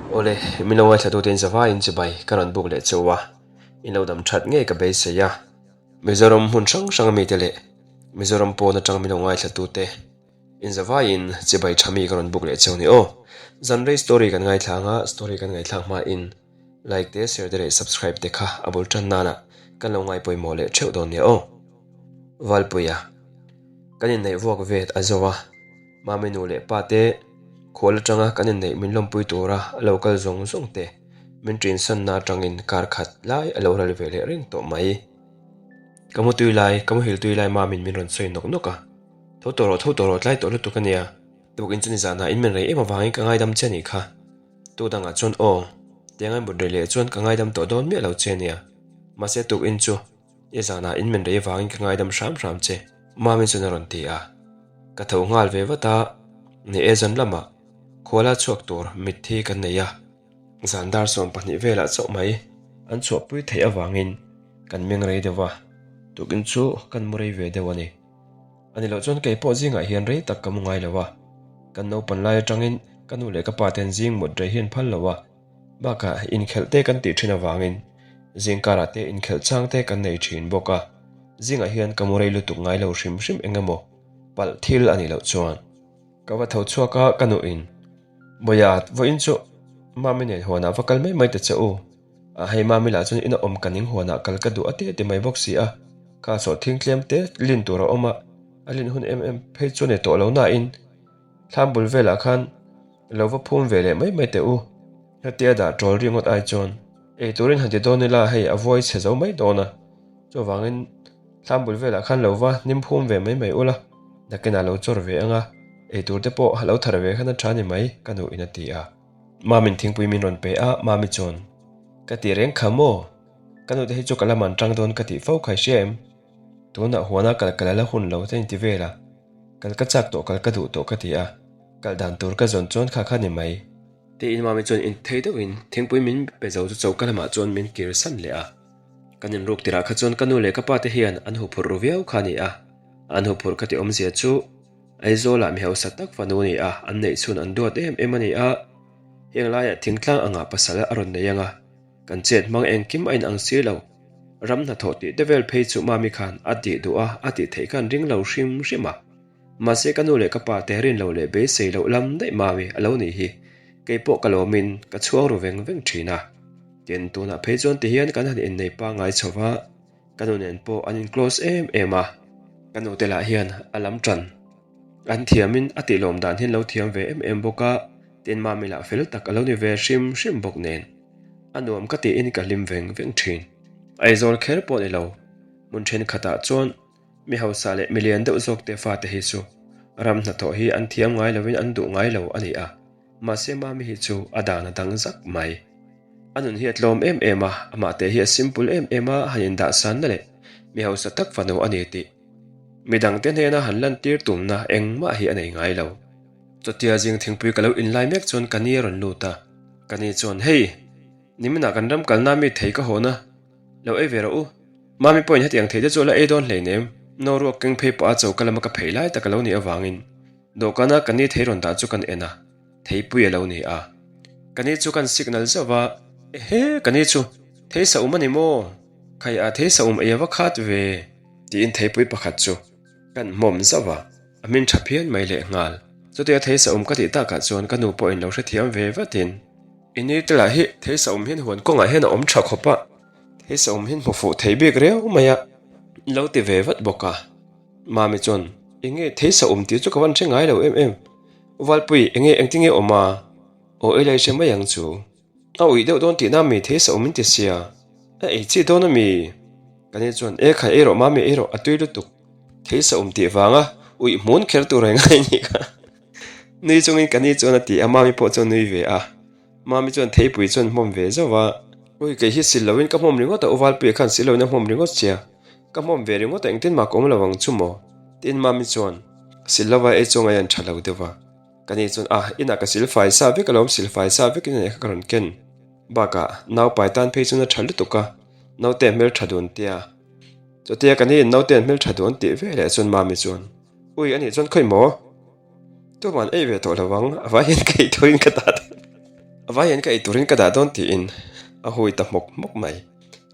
Awle, min lo ngaithlatute in zavaiin chibai ka rawn buk leh cheu a, in lo dam that ngei ka beisei a. Mizoram hmun hrang hrang mite leh Mizoram pawn atang min lo ngaithlatute in zavaiin chibai tha mi ka rawn buk leh cheu ni aw. Zanrei story kan ngaithla anga story kan ngaihthlak hmain like te share te leh subscribe te kha a bul tan nana kan lo ngai pawimawh leh theuh dawn nia aw. Valpuia kan inneih vuak vet a zo a, Mami nu leh pa te khual atanga kan inneih min lawmpui tura a lo kal zawng zawng te min ṭinsanna atangin kar khat lai a lo ral ve leh reng tawh mai. Ka mu tui lai, ka muhil tui lai Mami'n min rawn sawi nawk nawk a, Tho tawh rawh, tho tawh rawh, tlai tawh lutuk a nia, tukin chu nizanah in men rei em avangin ka ngaidam che a nih kha. Tu dangah chuan aw, tiang an but rei leh chuan ka ngaidam tawh dawn miah lo che a nia, mahse tukin chu I zanah in men rei avangin ka ngaidam hram hram che, Mami chuan a rawn ti a. Ka tho nghal ve vat a, ni e zan lamah khuala chhuak tur mitthi kan nei a, zan dar 12 velah chauh mai an chhuahpui theih avangin kan meng rei deuh a, tukin chu kan mu rei ve deuh a ni. A ni loh chuan kei pawh zingah hian rei tak ka mu ngai lo a, kan naupan lai atangin ka nu leh ka pa ten zing mut rei hi an phal lo a, Bakah inkhelh te kan tih thin avangin zingkarah te inkhelh chang te kan nei thin bawk a, zingah hian ka mu rei lutuk ngai lo hrim hrim eng emaw palh thil a nih loh chuan. Ka va tho chhuak a, ka nuhin, Bawiha, vawiin chu Mami nen huanah va kal mai mai ta che u. A hei Mami lah chuan ina awm ka ning huanah kal ka duh a ti a ti mai bawk si a, kha sawhthing tlem te lin tur a awm a, a lin hun em em phei chu a nei tawh lo nain thlam bul velah khan Lo va phum ve leh mai mai teh u. Hetia dah ṭawl ringawt ai chuan ei turin han ti dawn ila hei a vuai chhe zo mai dawn a. Chuvangin thlam bul velah khan lo va hnim phum ve mai mai ula, nakinah lo chawr ve ang a, ei tur te pawh lo thar ve khan a ṭha ni mai, ka nuhin a ti a. Mamin thingpui min rawn pe a, Mami chuan, Ka ti reng kha maw? Ka nute hi chu ka la man ṭang dawn ka tih fo kha i hria em? Tunah huana kal ka la la hun lo te inti vel a, kal ka chak tawh kal ka duh tawh ka ti a. Kal dan tur ka zawn chuan kha kha ni mai. Tiin Mami chuan in thei deuhin thingpui min pe zo chu choka lamah chuan min kir san leh a. Kan inruk tirah kha chuan ka nu leh ka pa te hian an huphurh ru viau kha a ni a. An huphurh ka ti awmzia chu Aizawlah mi hausa tak fanu a ni a, an neih chhun an duat em em a ni a. Heng laiah thingtlang angah pasal a rawn nei ang a, kan chet hmang engkim a inang si lo. Ram hnathawh tih te vel phei chu Mami khan a tih duh a, a tih theih khan ring lo hrim hrim a. Mahse ka nu leh ka pa te rin lo leh beisei loh lam daih Mami a lo nih hi kei pawh ka lawmin ka chhuang ru veng veng thin a. Tin, tunah phei chuan tihian kan han innei pangngai chho va, ka nu nen pawh an in close em em a, ka nu te lah hian a lam tan an thiamin a tih lawm dan hian lo thiam ve em em bawk a, tin Mami lah fel tak a lo ni ve hrim hrim bawk nen a nuam ka tiin ka hlim veng veng thin. Aizawl kher pawh ni lo, hmun thenkhatah chuan Mi hausa leh mi lian deuh zawk te fate hi chu ram hnathawh hi an thiam ngai lovin an duh ngai lo a ni a, mahse Mami hi chu a dan a dang zak mai. A nun hi a tlawm em em a, amah te hi a simple em em a, han indahsanna leh mi hausa tak fanu a ni tih midangte hnena han lantir tumna engmah hi a nei ngai lo. Chutia zing thingpui ka lo inlai mek chuan ka ni a rawn lut a, ka ni chuan hei, niminah kan ram kalna mi thei ka hawn a, Lo ei ve rawh u. Mami pawhin hetiang thei te chu a la ei dawn hleinem. No ruak keng phei pah a choka lama ka phei lai tak a lo nih avangin dawhkana ka ni thei rawn dah chu kan en a, theipui a lo ni a. Ka ni chu kan signal zauh va, Ehe, ka ni chu thei sa um a ni maw? Khai a thei sa um ei a va khat ve, tiin theipui pakhat chu kan hmawm zauh va, a hmin tha phian mai lehnghal. Chutia thei sa um ka tih takah chuan ka nu pawhin lo hrethiam ve vatin, I ni te lah hi thei sa awm hian huan kawngah hian a awm tha khawp a, thei sa awm hian hmu fuh thei bik riau mai a, lo ti ve vat bawk a. Mami chuan, Eng nge thei sa awm tih chu ka van hre ngai lo em em. Valpui, eng nge engtin nge awm a? Aw ei lai hre mai ang chu. A uih deuh dawn tihna mi thei sa awm in ti sia, a ei chi dawn a mi? Ka ni chuan, E khai ei rawh Mami ei rawh, a tui lutuk. Thei sa awm tih vanga uih hmun kher tur reng a nih kha. Nui chungin ka ni chuan a ti a, Mami pawh chuan nui ve a. Mami chuan theipui chuan hmawm ve zauh a. Ui, kei hi sil loin ka hmawm ringawt a, U Valpuia khan sil loin a hmawm ringawt sia. Ka hmawm ve ringawt a, engtin mah ka awm lo ang chu maw? Tiin Mami chuan sil lova ei chu ngaih an tha lo deuh a. Ka ni chuan, Ah, inah ka sil fai sa vek alawm, sil fai sa vekin a nih kha ka rawn ken. Bakah, naupai tan phei chuan a tha lutuk a, naute a hmeltha dun tia. Chutia ka niin naute an hmeltha dun tih veleh chuan Mami chuan, Ui, anih chuan khawi maw? Tuman ei ve tawh lo ang, a vai hian ka ei turin ka dah dawn. A vaiin ka ei turin ka dah dawn tiin a hui ta hmawk hmawk mai.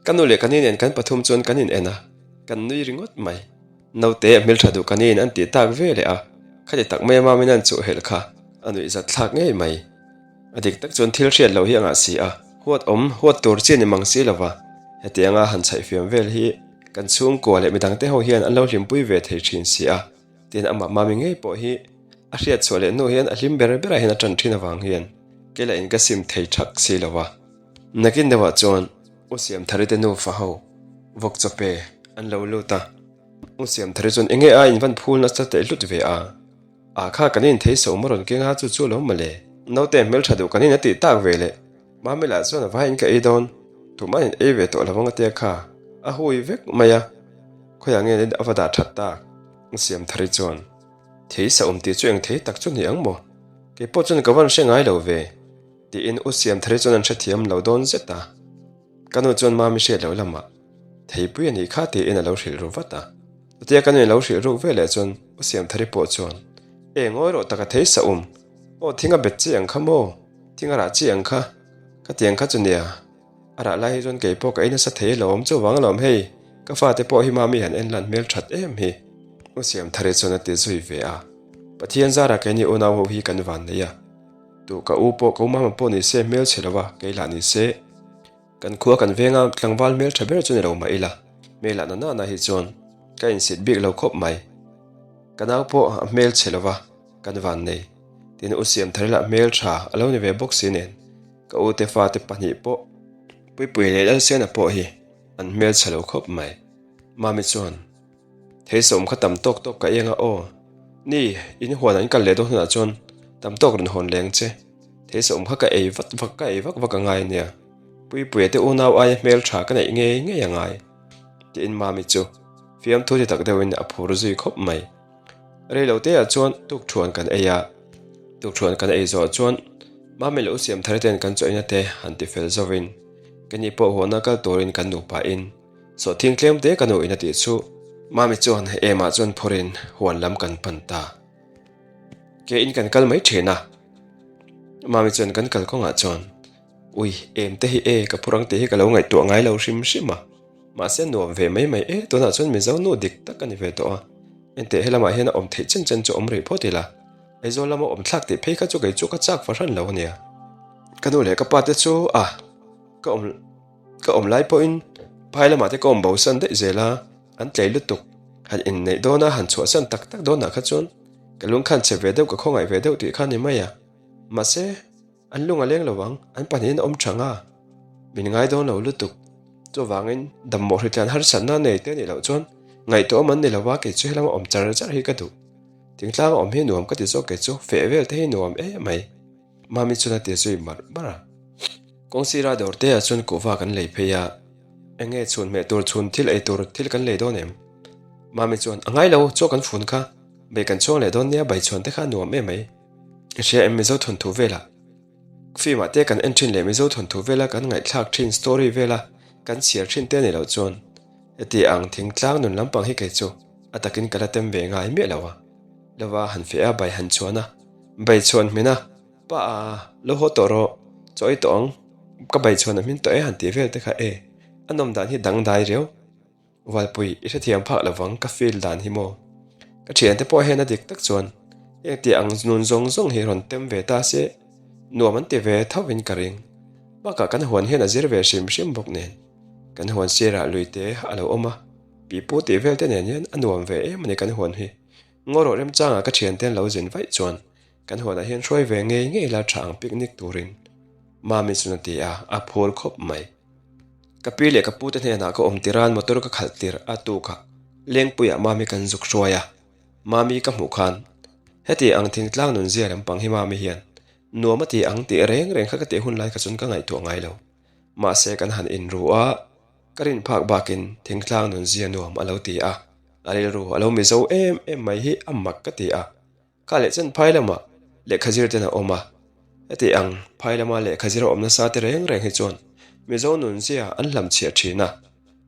Ka nu leh ka ni nen kan pathum chuan kan in en a, kan nui ringawt mai. Naute a hmeltha duh ka niin an tih tak ve leh a, khati tak mai a mamin an chuh helh kha a nuih zat thlak ngei mai. A dik tak chuan thil hriat loh hi a ngah si a, huat awm, huat tur chi a ni mang si lo va, hetianga han chhaihfiam vel hi kan chhungkua leh midangte ho hian an lo hlimpui ve thei thin si a, tin amah mami ngei pawh hi a hriat chhuah leh hnu hian a hlim ber berah hian a tan thin avang hian kei lah in ka sim thei thak si lo va. Nakin deuhah chuan U Siamthari te nufa ho vawk chawpe an lo lut a, U Siamthari chuan enge a in van phul nasa teh hlut ve a, a kha kan in thei so maw rawn keng a chu chu lo mawle, naute hmel tha duh kan in a tih tak ve leh Mami lah chuan a vaiin ka ei dawn, tumah in ei ve tawh lo ang a tia kha a hui vek mai a, khawiah nge a va dah that tak? U Siamthari chuan. Thei sa awm tih chu eng thei tak chu ni ang maw? Kei pawh chuan ka van hre ngai lo ve, tiin U Siamthari chuan an hrethiam lo dawn zet a. Ka nu chuan Mami hriat loh lamah Theipui a nih kha tiin a lo hrilh ru vat a. Chutia ka nu in lo hrilh ruk veleh chuan U Siamthari pawh chuan, E ngawi rawh taka thei sa awm, aw thing a bet chi ang kha maw? Thing a rah chi ang kha? Ka ti ang kha chu nia. A rah lai hi chuan kei pawh ka ei nasa thei alawm, chuvang alawm hei, ka fate pawh hi mami han en lan hmel that em hi. U Siamthari chuan a ti zui ve a, Pathian zara keini unau ho hi kan van nei a, tu ka u pawh ka u mama pawh ni se hmel chhe lova kei lah ni se, kan khua kan venga tlangval hmel tha ber chu ni lo mah ila, hmel ah na nana hi chuan ka insit bik lo khawp mai. Ka nau pawh a hmel chhe lova kan van nei, tin U Siamthari lah hmel tha a lo ni ve bawk si nen. Ka u te fate pahnih pawh Puipui leh Lalsiana pawh hi an hmelchhe lo khawp mai. Mami chuan, Theisawm kha tam tawk tawk ka eng a aw. Ni, in huan an kal leh dawn hunah chuan tam tawk rawn hawn leng che. Theisawm kha ka ei vat vak ka ei vak vak a ngai nia. Puipuia te unau aia hmeltha ka neih ngei ngei a ngai. Tiin Mami chu fiamthu ti tak deuhin a phur zui khawp mai. Reilo te ah chuan tukthuan kan ei a, tukthuan kan ei zawh chuan Mami leh U Siamthari ten kan chawina te han ti fel zawin keini pawh huana kal turin kan nupa in sawhthing tlem te ka nu in a tih chu Mami chuan em ah chuan phawrin huan lam kan pan ta. Ke in kan kal mai thin a, Mami chuan kan kal kawngah chuan Ui em te hi e ka phur ang tih hi ka lo ngaihtuah ngai lo hrim hrim a. Mahse nuam ve mai mai e, tunah chuan Mizo nu dik tak a ni ve tawh a, enteh helamah hian a awm theih chen chen chu awm rih phawt ila, Aizawl lama awm thlak tih phei kha chu kei chu ka chak fahran lo a nia. Ka nu leh ka pa te chu a, ka awm ka awm lai pawhin phai lamah te ka awm bosan daih zel a, an tlei lutuk, han inneih dawn a, han chhuahsan tak tak dawnah kha chuan ka lung khan chhe ve deuh ka khawngaih ve deuh tih kha a ni mai a, mahse. An lung a leng lo ang, an pahnihin a awm thang a, min ngai dawn lo lutuk. Chuvangin dammawh hritlan harsatna nei te nih loh chuan ngaihtuahawm an ni lo a, kei chu helama awm char char hi ka duh. Thingtlang a awm hi nuam ka ti zawk kei chu, feh vel te hi nuam em mai. Mami chuan a ti zui mar mar a. Kawngsira dawr te ah chuan kuhva kan lei phei a, eng nge chhun hmeh tur chhun thil ei tur thil kan lei dawn em? Mami chuan, A ngai lo, chaw kan fun kha, bei kan chhuang leh dawn nia, bai chhuan te kha a nuam em mai. I hria em Mizo thawnthu vela film ah te kan en thin leh Mizo thawnthu vela kan ngaihthlak thin story vela kan chhiar thin te a nih loh chuan heti ang thingtlang nun lampang hi kei chu a takin ka la tem ve ngai miah lo a lova han feh a bai han chhuan a bai chhuan hmin a pa a lo haw tawh rawh chaw ei tawh ang ka bai chhuan a hmin tawh e han tih vel te kha e a nawm dan hi dangdai riau. Valpui, i hrethiam phak lovang ka feel dan hi maw? Ka thiante pawh hian a dik tak chuan heng tih ang nun zawng zawng hi rawn tem ve ta se nuam an ti ve tho in ka ring. Bakah kan huan hian a zir ve hrim hrim bawk nen kan huan sirah lui te a lo awm a, pipu tih vel te nen hian a nuam ve em a ni kan huan hi. Ngawrawh remchangah ka thiante an lo zin vaih chuan kan huanah hian hruai ve ngei ngei la tha ang picnic turin Mami chuan a ti a, a phur khawp mai. Ka pi leh ka pu te hnenah ka awm tir a, motor ka khalh tir a tukah Lengpuiah Mami kan zuk hruai a, Mami ka hmuh khan heti ang thingtlang nun zia lampang hi Mami hian nuam a ti ang tih reng reng kha ka tih hun lai kha chuan ka ngaihtuah ngai lo. Mahse kan han inru a, ka rin phak bakin thingtlang nun zia nuam a lo ti a, a rilru a lo mizo em em mai hi a mak ka ti a. Kha leh chen phai lamah lehkha zir ten a awm a, heti ang phai lama lehkha zir a awm nasa te reng reng hi chuan Mizo nunzia an hlamchhiah thin a,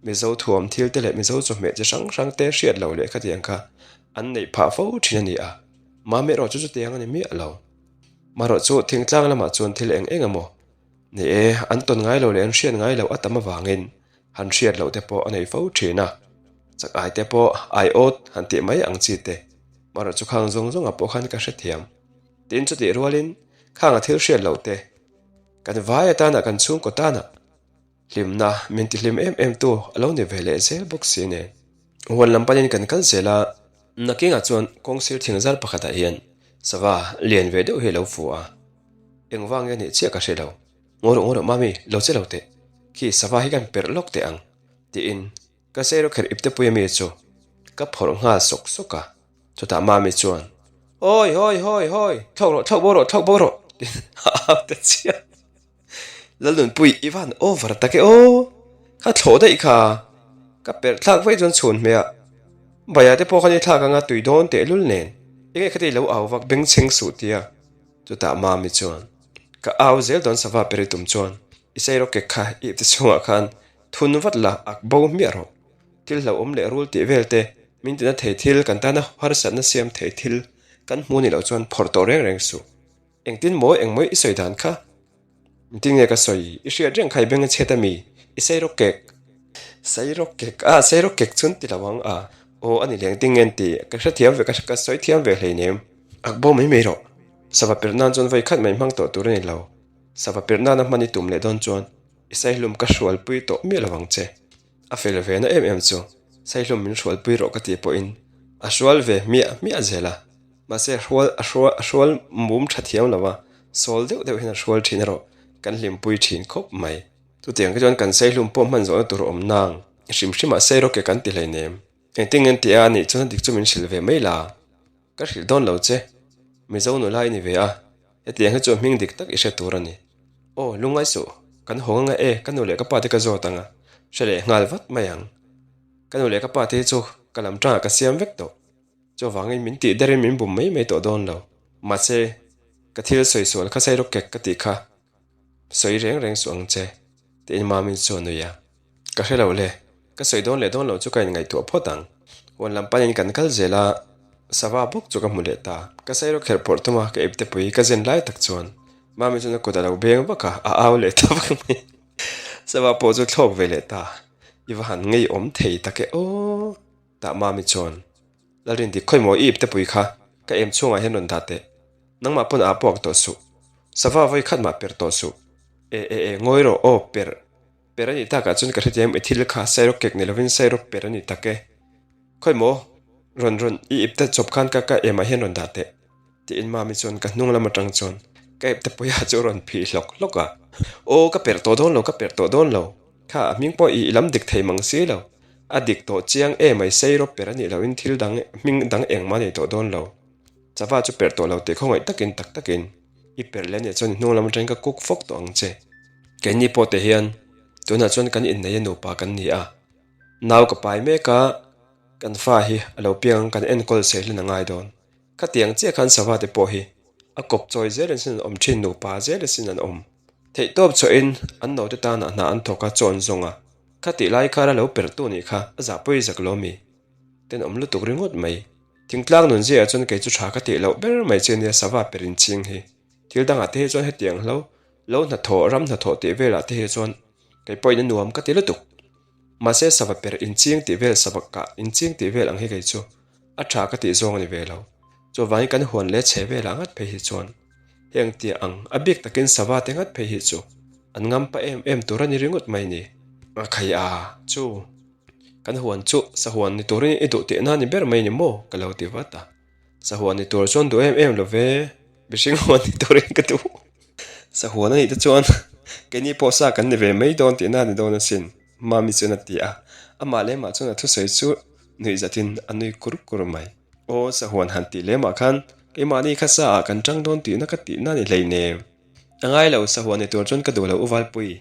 Mizo thuam thil te leh Mizo chawhmeh chi hrang hrang te hriat lo leh khatiang kha an neih phah fo thin a ni a, Mami erawh chu chutiang a ni miah lo. Marawh chu thingtlang lamah chuan thil eng eng emaw? Ni e, an tawn ngai lo leh an hriat ngai loh a tam avangin han hriat loh te pawh a nei fo thin a. Chak ai te pawh ai awt han tih mai ang chi te. Marawh chu khang zawng zawngah pawh khan ka hrethiam. Tin chutih rualin khang a thil hriat loh te kan vai atana kan chhungkaw tana Hlimna min ti hlim em em tu a lo ni ve leh zel bawk si nen. Huan lam panin kan kal zel a, nakingah chuan kawng sir thing zar pakhatah hian sava lian ve deuh hi a lo fu a. Engvang nge nih chiah ka hre lo. Ngaw rawh ngaw rawh mami, lo che lo teh. Khi sava hi kan perh lawk teh ang, tiin ka seirawk kher iptepui ami chu ka phawrh nghal sawk sawk a. Chutah Mami chuan, Hawi hawi hawi hawi, thlawk rawh thlawk bo rawh thlawk bo rawh, tiin a au ta chiah. Lalnunpui i van over tak e aw, ka thlawh daih kha, ka perh thlak vaih chuan chhun hmeh a, Baya te pawh khan i thlak anga tui dawn tehlul nen, enge khati lo au vak bengchheng suh tia. Chutah Mami chuan, Ka au zel dawn sava per i tum chuan, i seirawk kek kha i ipte chhungah khan thun vat la ak bo hmiah rawh. Thil hlauhawm leh rul tih vel te, min tina thei thil, kan tana harsatna siam thei thil kan hmu ni loh chuan phawrh tawh reng reng suh. Engtin maw engmaw i sawi dan kha? Engtin nge ka sawi? I hriat reng kha i beng a chhet ami? I seirawk kek. Seirawk kek a, seirawk kek chun ti lo ang a. Aw a ni leh engtin nge an ti? Ka hrethiam ve, ka sawi thiam ve hleinem. Ak bo mai mai rawh. Sava perh nan chuan vawi khat mai hmang tawh tur a ni lo. Sava perh nana hman i tum leh dawn chuan i saihlum ka hrualpui tawh miah lo ang che. A fel ve na em em chu saihlum min hrualpui rawh ka tih pawhin a hrual ve hmiah hmiah zel a. Mahse a hrual a hrual a hrual mum tha thiam lo a, sawl deuh deuh hian a hrual thin erawh kan hlimpui thin khawp mai. Chutiang te chuan kan saihlum pawh hman zawhna tur a awm nang. Hrim hrimah sairawk ke kan ti hleinem. Engtin nge an ti a anih chuan a dik chu min hrilh ve mai la. Ka hrilh dawn lo che. Mizo nula i ni ve a, hetiang hi chu a hming dik tak i hre tur a ni. Aw, lungngai suh, kan hawng anga e, ka nu leh ka pa te ka zawt ang a, hre leh nghal vat mai ang. Ka nu leh ka pa te hi chu ka lam tangah ka siam vek tawh. Chuvangin min tih derin min bum mai mai tawh dawn lo. Mahse, ka thil sawi sual kha sairawk kek ka tih kha sawi reng reng suh ang che, tiin Mami chu a nui a. Ka hre lo le, ka sawi dawn leh dawn lo chu ka inngaihtuah phawt ang. Huan lam panin kan kal zel a, sava bawk chu ka hmu leh ta. Ka sairawk kherh pawrh tum a, ka iptepui ka zen lai tak chuan Mami chuan a kut a lo beng vak a, a au leh ta vak mai. Sava pawh chu thlawk ve leh ta, i va han ngeiawm thei tak e aw. Tah Mami chuan, Lalrindik khawi maw i iptepui kha ka em chhungah hian rawn dah teh. Nangmah pawn aa puak tawh suh. Sava vawi khat mah per tawh suh. E e e, ngawi rawh aw, per. Per a nih takah chuan ka hrethiam i thil kha sairawk kek ni lovin sairawk per a ni tak e. Khawi maw, rawn rawn i ipte chawp khan ka ka emah hian rawn dah teh. Tiin Mami chuan ka hnung lam atang chuan ka ipte puia chu a rawn phih hlawk hlawk a. Aw ka perh tawh dawn lo, ka perh tawh dawn lo. Kha a hming pawh i lam dik thei mang si lo. A dik tawh chiang e mai sairawk per a nih lohin thil dang hming dang engmah a nei tawh dawn lo. Chava chu perh tawh lo tih khawngaih takin tak takin i perh leh ania chuan i hnung lam atangin ka cook fawk tawh ang che. Keini pawh te hian tunah chuan kan inneih a nupa kan ni a, nau ka pai mek a, kan fa hi a lo piang ang kan enkawl sei hlen a ngai dawn. Khatiang chiah khan sava te pawh hi a kawp chawi zel asin an awm thin, nupa zel asin an awm. Theihtawp chhuahin an naute tanah hna an thawk a, chawn zawng a, khatih lai khara lo perhtu nih kha a zahpui zak lo mi tenawm lutuk ringawt mai. Thingtlang nun ziaah chuan kei chu tha ka tih loh ber mai che nia sava per inching hi. Thil dangah te hi chuan hetiang hlo lo hnathawh, ram hnathawh tih velah te hi chuan kei pawhin a nuam ka ti lutuk. Mahse sava per inching tih vel, sava kah inching tih vel ang hi kei chu a tha ka tih zawng a ni ve lo. Chuvangin kan huan leh chhe velah ngat phei hi chuan heng tia ang a bik takin sava te ngat phei hi chu an ngampa em em tur a ni ringawt mai ni. A khai a chu. Kan huan chu sahuan ni turin i duh tihna ni ber mai ni maw? ka lo ti vat a. Sahuan ni tur chuan duh em em lo ve, mihring huan ni turin ka duh. Sahuan a nih te chuan keini pawh sa kan ni ve mai dawn tihna ni dawn asin, Mami chuan a ti a. Amah lemah chuan a thusawi chu nuih zatin a nui kur kur mai. Aw, sahuan han tih lemah khan keimahni kha sa ah kan tang dawn tihna ka tihna ni hleinem. A ngai lo, sahuan ni tur chuan ka duh lo u Valpui.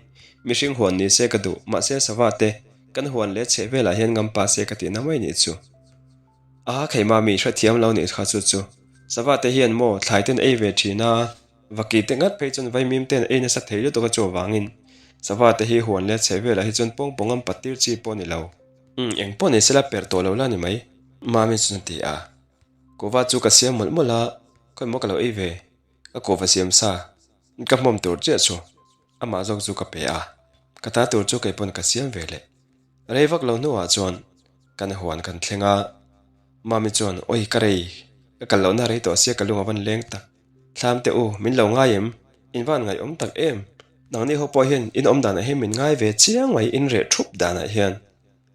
Mihring huan ni se ka duh, mahse sava te kan huan leh chheh velah hian ngam pa se ka tihna mai nih chu. A kheima mi hrethiam lo nih kha chu chu. Sava te hian maw thlai ten ei ve thin a, vaki te ngat phei chuan vaimim ten ei nasa thei lutuk a chu avangin sava te hi huan leh chheh velah hi chuan pawng pawng ngam pat tir chi pawh ni lo. Umm eng pawh ni sela per tawh lo la ni mai, Mami chuan a ti a. Kuhva chu ka siam mawlh mawlh a, khawimaw ka lo ei ve. Ka kuhva siam sa, ka hmawm tur chiah chu. Amah zawk chu ka pe a, ka ta tur chu keipawn ka siam ve leh. Rei vak lo hnuah chuan kan huan kan thleng a, Mami chuan, Awi ka rei, ka kal lohna rei tawh sia ka lung a van leng tak. Thlam teh u, min lo ngai em? In van ngaihawm tak em? Nangni ho pawh hian in awm danah hian min ngai ve chiang mai, in reh thup danah hian.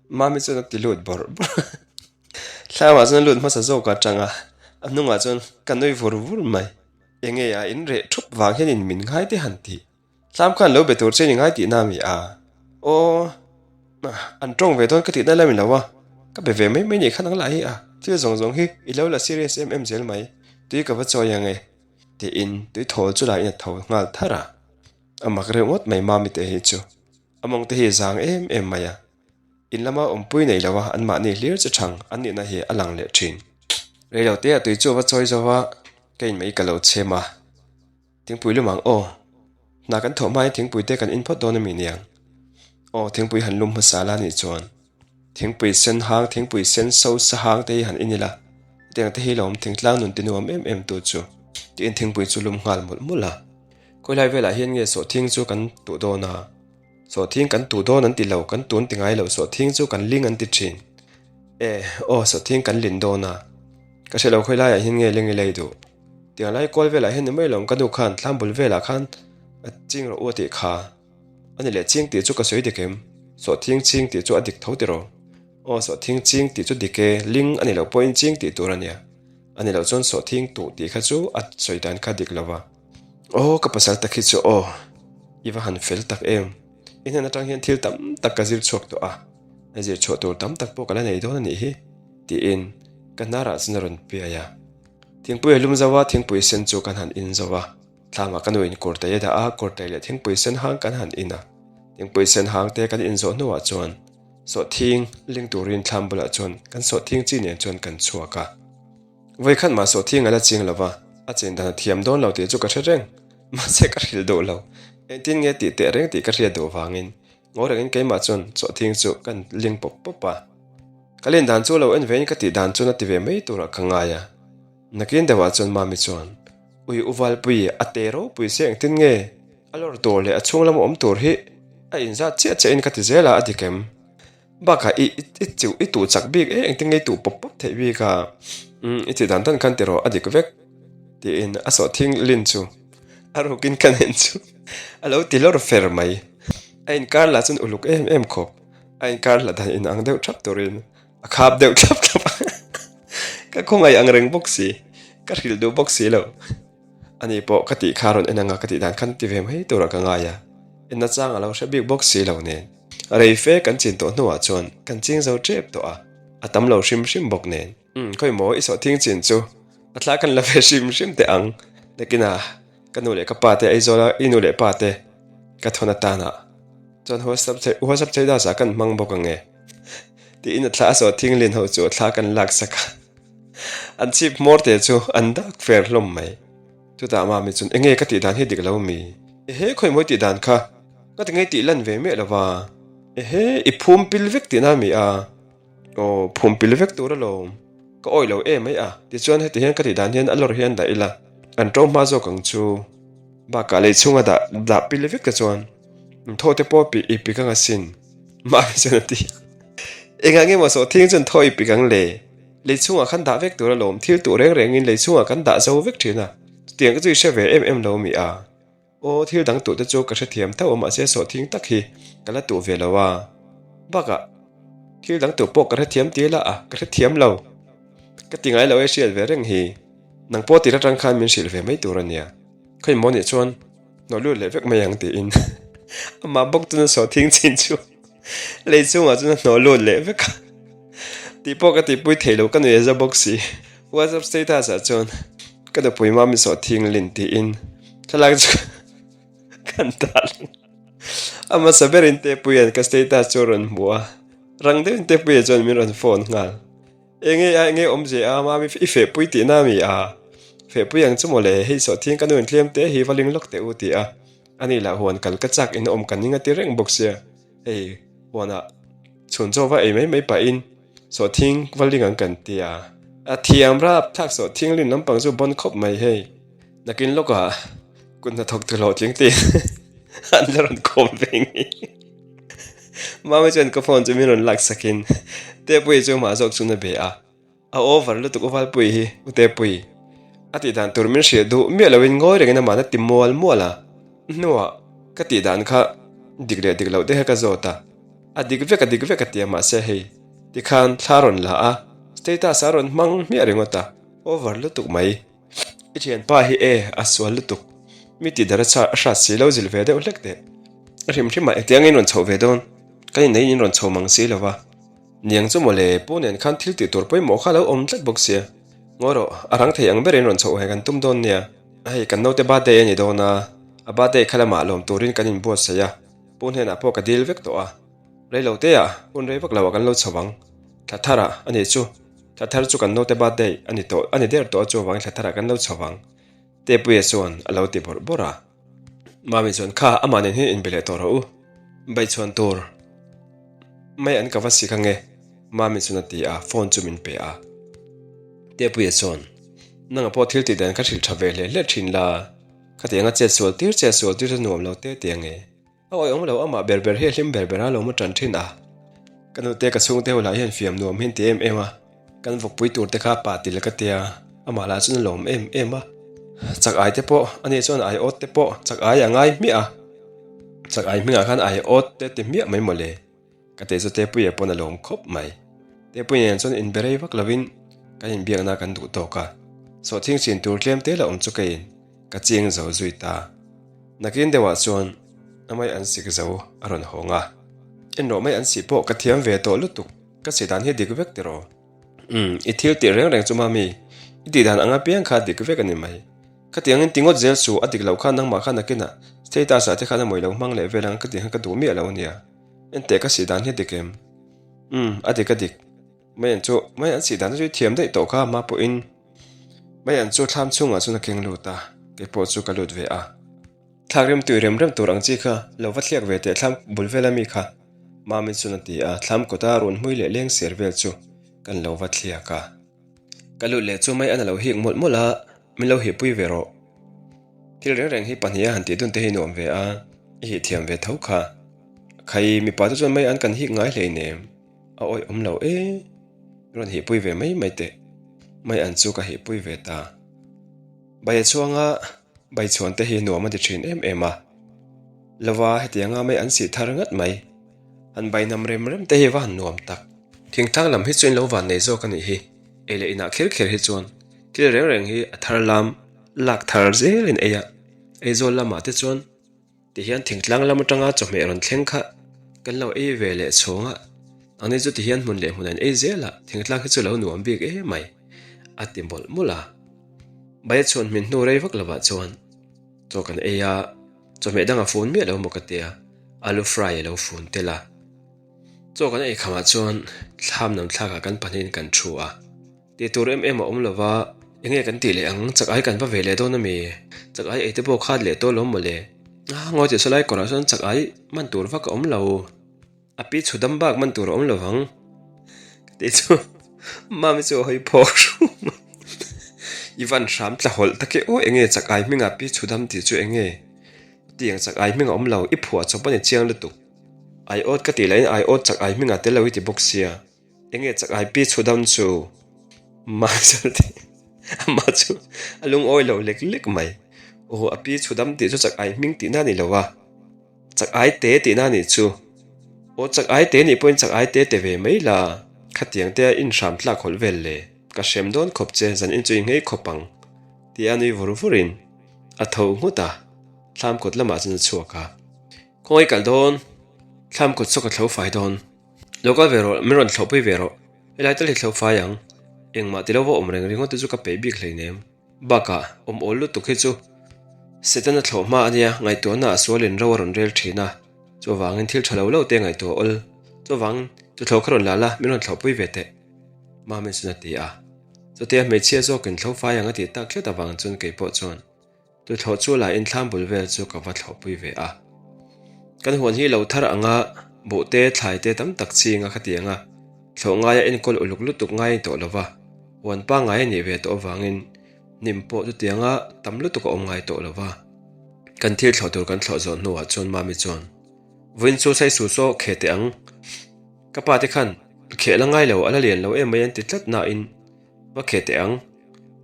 Mami chuan a ti lut bawrh bawrh a. Thlamah chuan a lut hmasa zawk a tang a, a hnungah chuan ka nui vur vur mai. Enge a in reh thup vang hian in min ngai te han tih. Thlam khan lo be tur che ni ngai tihna a mi a? Aw, an tawng ve dawn ka tihna la mi lo a, ka be ve mai mai nih khan ang lah hi a, thil zawng zawng hi i lo la serious em em zel mai, tui ka va chawi ang e, tiin tui thawl chu lahin a tho nghal thar a. A mak reuh ngawt mai mami te hi chu, a mawng te hi a zang em em mai a, in lama awmpui nei lo a anmahni hlir chi thang an nihna hi a lang leh thin. Reilote a tui chu a va chawi zo a, ka in mai ka lo chhem a. Thingpui lum ang aw. Hna kan thawh hmain thingpui te kan in phawt dawn a mi niang. Aw thingpui han lum hmasa la nih chuan thingpui sen hang thingpui sen so sa hang te hi han in ila hetiang te hi lawm thingtlang nun ti nuam em em tu chu tiin thingpui chu lum nghal mawlh mawlh a. Khawilai velah hian nge sawhthing chu kan tuh dawn a, sawhthing kan tuh dawn an ti lo kan tun ti ngai lo sawhthing chu kan ling an ti thin. E aw sawhthing kan lin dawn a ka hre lo khawilaiah hian nge ling i lei duh. Tiang lai kual velah hian ni mai lo ka nu khan thlam bul velah khan a ching rawh u a tih kha. A ni leh ching tih chu ka sawi dik em? Sawhthing ching tih chu a dik tho tiraw? Aw sawhthing ching tih chu dik e, ling a ni loh pawhin ching tih tur a nia. A ni loh chuan sawhthing tuh tih kha chu a sawi dan kha dik lo va. Aw ka pasal tak hi chu aw, i va han fel tak em? I hnen atang hian thil tam tak ka zir chhuak tawh a, zir chhuah tur tam tak pawh ka la nei dawn a nih hi tiin ka hnarah chuan a rawn piai a. Thingpui a lum zo a, thingpui sen chu kan han in zo a. Thlamah ka nuin kawrtei a dah a, kawrtei leh thingpui sen hang kan han in a. Thingpui sen hang te kan in zawh hnuah chuan sawhthing ling turin thlam bulah chuan kan sawhthing chi nen chuan kan chhuak a. Vawikhat mah sawhthing a la ching lo va, a chin dan a thiam dawn lo tih chu ka hre reng. Mahse ka hrilh duh lo. Engtin nge tih teh reng tih ka hriat duh vangin Ngaw rengin keimah chuan chawhthing chu kan ling pawp pawp a. Ka len dan chu lo en vein ka tih dan chuan a ti ve mai turah ka ngai a. Nakin deuhah chuan Mami chuan, Ui u Valpui, a te ropui sia engtin nge? A lawr tur leh a chhung lama awm tur hi a inzat chiah chiahin ka ti zel a, a dik em? Bakah i i chiu i tuh chak bik e, engtin nge i tuh pawp pawp theih bik a? Umm i tih dan dan khan ti rawh, a dik vek tiin a sawhthing lin chu a rukin ka nen chu a lo ti lawr fer mai. A inkar lah chuan uluk em em khawp, a inkar hla dan inang deuh thap turin a khap deuh thlap thlap a, ka khawngaih ang reng bawk si, ka hrilh duh bawk si lo. Ani pawh ka tih kha rawn en anga ka tih dan khan ti ve mai turah ka ngai a, enna chang a lo hre bik bawk si lo nen. Rei fe kan chin tawh hnuah chuan kan ching zo tep tawh a, a tam lo hrim hrim bawk nen. Umm khawi maw i sawhthing chin chu a thla kan la ve hrim hrim teh ang, nakinah ka nu leh ka pa te Aizawla i nu leh pa te ka thawn atanah chuan WhatsApp WhatsApp status ah kan hmang bawk ang e tiin a thla a sawhthing lin ho chu a thla kan lak sak a, an chhip hmawr te chu an dak fer hlawm mai. Chutah mami chuan enge ka tih dan hi dik lo mi? Ehe khawi maw i tih dan kha ka ti ngei tih lan ve miah lo va, ehe i phum pil vek tihna mi a? Aw phum pil vek tur alawm, ka awih lo em mai a, tichuan heti hian ka tih dan hian a lawr hian dah ila an ṭo hma zawk ang chu. Bakah lei chhunga dah dah pil vek te chuan thaw te pawh i pik ang asin mami chuan a ti a. Engah nge maw sawhthing chuan thaw i pik ang le? Lei chhungah khan dah vek tur alawm, thil tuh reng rengin lei chhungah kan dah zo vek thin a, chutiang ka chu i hre ve em em lo mi a? Aw, thil dang tuh te chu ka hrethiam tho a mahse sawhthing tak hi ka la tuh ve lo a, bakah thil dang tuh pawh ka hrethiam ti la a, ka hrethiam lo. Ka ti ngai lo e hriat ve reng hi, nang pawh tir atang khan min hrilh ve mai tur a nia, khawi maw nih chuan hnawh lut leh vek mai ang tiin amah bawk chuan a sawhthing chin chu. Lei chungah chuan a hnawh lut leh vek a, tih pawh ka tihpui thei lo ka nuih a za bawk si. WhatsApp status ah chuan ka nupui mami sawhthing lin tiin thlalak chu kan dah lang a. A hmasa berin Tepuia'n ka status chu a rawn hmu a, rang deuhin Tepuia chuan min rawn phone nghal. Enge a enge awmze a mami i fehpui tihna a mi a? Fehpui ang chu mawle, hei sawhthing ka nuin tlem te hi va ling lawk teh u ti a. Ani lah huan kal ka chak in awm ka ning a ti reng bawk sia, hei huanah chhun chaw va ei mai mai pahin sawhthing va ling ang kan ti a. A thiam rap thlak sawhthing lin lampang chu bawn khawp mai hei, nakin lawkah kut hnathawk tu hlawhtling tiin. An la rawn kawm ve ngei. Mami chuan ka phone chu min rawn lak sakin Tepuii chu amah zawk chuan a be a. A over lutuk u Valpui hi u Tepui. A tih dan tur min hrilh duh miah loin ngawi rengin amah na ti mual mual a. Hnuah ka tih dan kha dik leh dik loh te kha ka zawt a. A dik vek a dik vek a ti a mahse hei tikhan thla rawn la a status a rawn hmang hmiah ringawt a. Over lutuk mai. I thianpa hi e, a sual lutuk. Mi tih dar a chhar a hrat si lo zilh ve deuh hlek teh. A hrim hrim ah engtiang in rawn chhoh ve dawn? Kan inneiin in rawn chho mang si lo va. Niang chu mawle, pu nen khan thil tih tur pawimawh kha lo awm tlat bawk sia. Ngawi rawh, a rang thei ang berin rawn chhoh he kan tum dawn nia. Hei, kan naute birthday a ni dawn a, a birthday kha lamah lawm turin kan inbuatsaih a, pu hnenah pawh ka dil vek tawh a. Rei lo te ah, hun rei vak lo ah kan lo chho ang. Thla thar ah a nih chu. Thla thar chu kan naute birthday a ni tawh, a ni der tawh a chuvangin thla tharah kan lo chho vang. Tepuia chuan a lo ti bawrh bawrh a. Mami chuan kha amah nen hian inbe leh tawh rawh u. Baichhuan tur mai an ka va sik ange Mami chuan a ti a, phone chu min pe a. Tepuia chuan nanga pawh thil tih dan kha hrilh tha ve hle hle thin la, khatiang a chet sual tir chet sual tir chu nuam lo te ti ange. A awih awm lo, amah ber ber hi a hlim ber ber a lo mu tan thin a. Ka nute ka chhungte ho lah hian fiam nuam hian ti em em a, kan vawkpui tur te kha pa til ka tia, amah lah chuan a lawm em em a. Chak ai te pawh, ani chuan ai awt te pawh chak ai a ngai hmiah a, chak ai hmingah khan ai awt te ti hmiah mai mawle. Ka teh chu Tepuia pawn a lawm khawp mai. Tepuia nen chuan inbe rei vak lovin kan inbiakna kan duh tawk a. Sawhthing chin tur tlem te la awm chu ka in ka ching zo zui ta. Nakin deuhah chuan a mai an sik zo a rawn hawng a. En rawh mai an sih pawh ka thiam ve tawh lutuk, ka sih dan hi dik vek tiraw? Umm, i thil tih reng reng chu mami, i tih dan ang apiang kha dik vek a ni mai. Khatiangin ti ngawt zel chu a dik loh kha nangmah kha nakinah status ah te khan a mawi lo hmang leh vel ang ka tih khan ka duh miah lo ania. Enteh ka sih dan hi a dik em? Umm, a dik a dik. Mai an chu, mai an sih dan chu i thiam daih tawh kha mah pawhin. Mai an chu thlam chhungah chuan a keng lut a, kei pawh chu ka lut ve a. Thlak rem tui rem rem tur ang chi kha lo va thliak ve teh thlam bul vel ami kha. Mami chuan a ti a, thlam kawta run hmui leh leng ser vel chu kan lo va thliak a. Ka lut leh chu mai an a lo hik mawlh mawlh a, min lo hihpui ve rawh. Thil reng reng hi pahniha han tih dun te hi nuam ve a, i hih thiam ve tho kha. Khai, mipa te chuan mai an kan hik ngai hleinem, a awih awm lo e. Rawn hihpui ve mai mai teh. Mai an chu ka hihpui ve ta. Bai a chhuanga bai chhuan te hi nuam a ti thin em em a. Lova hetianga mai an sih thar ngat mai. Han bai nam rem rem te hi va han nuam tak. Thingtlang lam hi chu in lo van nei zawk a nih hi. Ei leh inah kher kher hi chuan thil reng reng hi a thar lam lak thar zelin ei a. Aizawl lamah te chuan Tihian thingtlang lam atanga chawhmeh rawn thleng kha kan lo ei ve leh chhawng a, ani chu tihian hmun leh hmun an ei zel a, thingtlang hi chu lo nuam bik em mai, a ti mawlh mawlh a. Bai chhuan hmin hnu rei vak lovah chuan chaw kan ei a, chawhmeh dang a fun miah lo maw ka tia, alu fry a lo fun tel a. Chaw kan ei khamah chuan thlam nam thlakah kan pahnihin kan thu a. Tih tur em em a awm lo va, enge kan tih leh ang, chak ai kan va ve leh dawn ami? Chak ai ei te pawh khat leh tawh lawm mawle. A ngawi tih sawlai kawrah chuan chak ai man tur vak a awm lo. A pi chhu dam bak man tur a awm lo vang. Ka tih chu Mami chu a hawi phawk hrum a. I van hram tla hawlh tak e aw, enge chak ai hmingah pi chhu dam tih chu enge? Tiang chak ai hming a awm lo, i phuah chawp a ni chiang lutuk. Ai awt ka tih lahin ai awt chak ai hmingah tel lo i ti bawk sia. Enge chak ai pi chhu dam chu Mahsel tih amah chu a lungawi lo lek lek mai. Aw a pi chhu dam tih chu chak ai hming tihna a ni lo a, chak ai te tihna a nih chu. Aw chak ai te nih pawhin chak ai te te ve mai la, khatiang te a inhram tlak hawlh vel le, ka hrem dawn khawp che zan in chu i nghei khawp ang tih a nui vur vurin a tho nghut a, thlam kawt lamah chuan a chhuak a. Khawngaih kalh dawn, thlam kawt saw ka thlo fai dawn. Lo kal ve rawh, min rawn thlawhpui ve rawh. Helai tal hi thlo fai ang. Engmah ti lova awm reng ringawt te chu ka peih bik hleinem. Bakah, awm awl lutuk hi chu Setana thlawh hma a nia, ngaihtuahna ah sualin ro a rawn rel thin a. Chuvangin thil tha lo lo te ngaihtuah awl. Chuvangin, tuthlawh kha rawn la la, min rawn thlawhpui ve teh. Mami chuan a ti a. Chutia hmeichhia zawkin thlo fai ang a tih tak tlat avang chuan keipawh chuan Tuthlawh chu la in thlam bul vel chu ka va thlawhpui ve a. Kan huan hi lo thar anga buh te thlai te tam tak ching a khatiang a, thlawh ngaia enkawl uluk lutuk ngai tawh lo va, huan pangngai a nih ve tawh avangin hnim pawh chutianga tam lutuk a awm ngai tawh lo va. Kan thil thlawh tur kan thlawh zawh hnuah chuan Mami chuan, Vawiin chu Saisu saw kheh teh ang. Ka pa te khan kheh la ngai lo, a la lian lo em mai an ti tlat nain va kheh teh ang.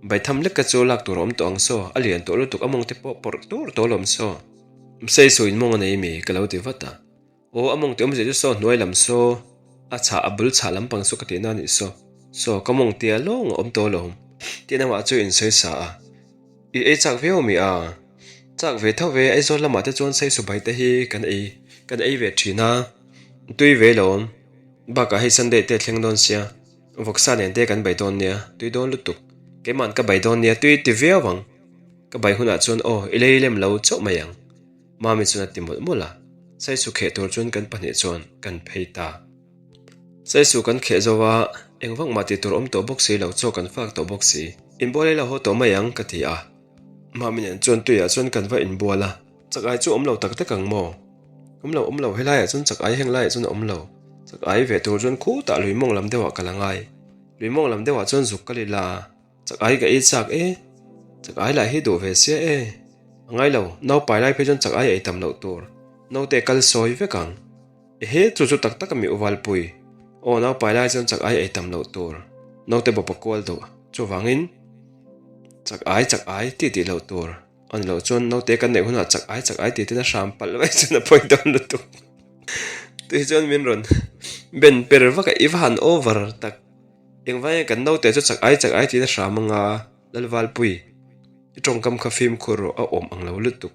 Baitham lek ka chu lak tur a awm tawh ang saw, a lian tawh lutuk a mawng te pawh pawrh tur tawh alawm saw. Saisu in mawng a nei mi? ka lo ti vat a. Aw a mawng te awmzia chu saw hnuai lam saw, a chhah a bul chhah lampang saw ka tihna a nih saw. Saw ka mawng tia lawng a awm tawh alawm. Tin amah chu in sawi sa a. I ei chak viau ami a? Chak ve tho ve, Aizawl lamah te chuan Saisu bai te hi kan ei kan ei ve thin a, tui ve lawm. Bakah hei Sunday te a thleng dawn sia, vawksa nen te kan bai dawn nia, tui dawn lutuk. Keima'n ka bai dawn nia, tui ti viau ang. Ka bai hunah chuan aw, i lei lem lo chauh mai ang. Mami chuan a ti mawlh mawlh a, Saisu kheh tur chuan kan pahnih chuan kan phei ta. Saisu kan kheh zo a, eng vak mah tih tur awm tawh bawk si lo, chaw kan fak tawh bawk si. Inbual ila haw tawh mai ang, ka ti a. Mami nen chuan tuiah chuan kan va inbual a, chak ai chu awm lo tak tak ang maw? Awm lo, awm lo, helaiah chuan chak ai heng laiah chuan a awm lo. Chak ai ve tur chuan khutah lui mawng lam deuhah ka la ngai. Lui mawng lam deuhah chuan zuk ka li la. Chak ai ka ei chak e, chak ai lah hi duh ve sia e. A ngai lo, naupai lai phei chuan chak ai ei tam loh tur, naute kal sawi vek ang. Ehe, chu chu tak tak a mi uvalpui. Aw naupai lai chuan chak ai ei tam loh tur, naute bawpa kual duh. Chuvangin, chak ai chak ai tih tih loh tur. A ni loh chuan naute kan neih hunah chak ai chak ai tih ten a hram palh mai chuan a pawi dawn lutuk. Tui chuan min rawn ben per vak a, i va han over tak. Engvai kan naute chu chak ai chak ai tiin a hram anga Lalvalpui i tawngkam kha fimkhur rawh a awm ang lo lutuk.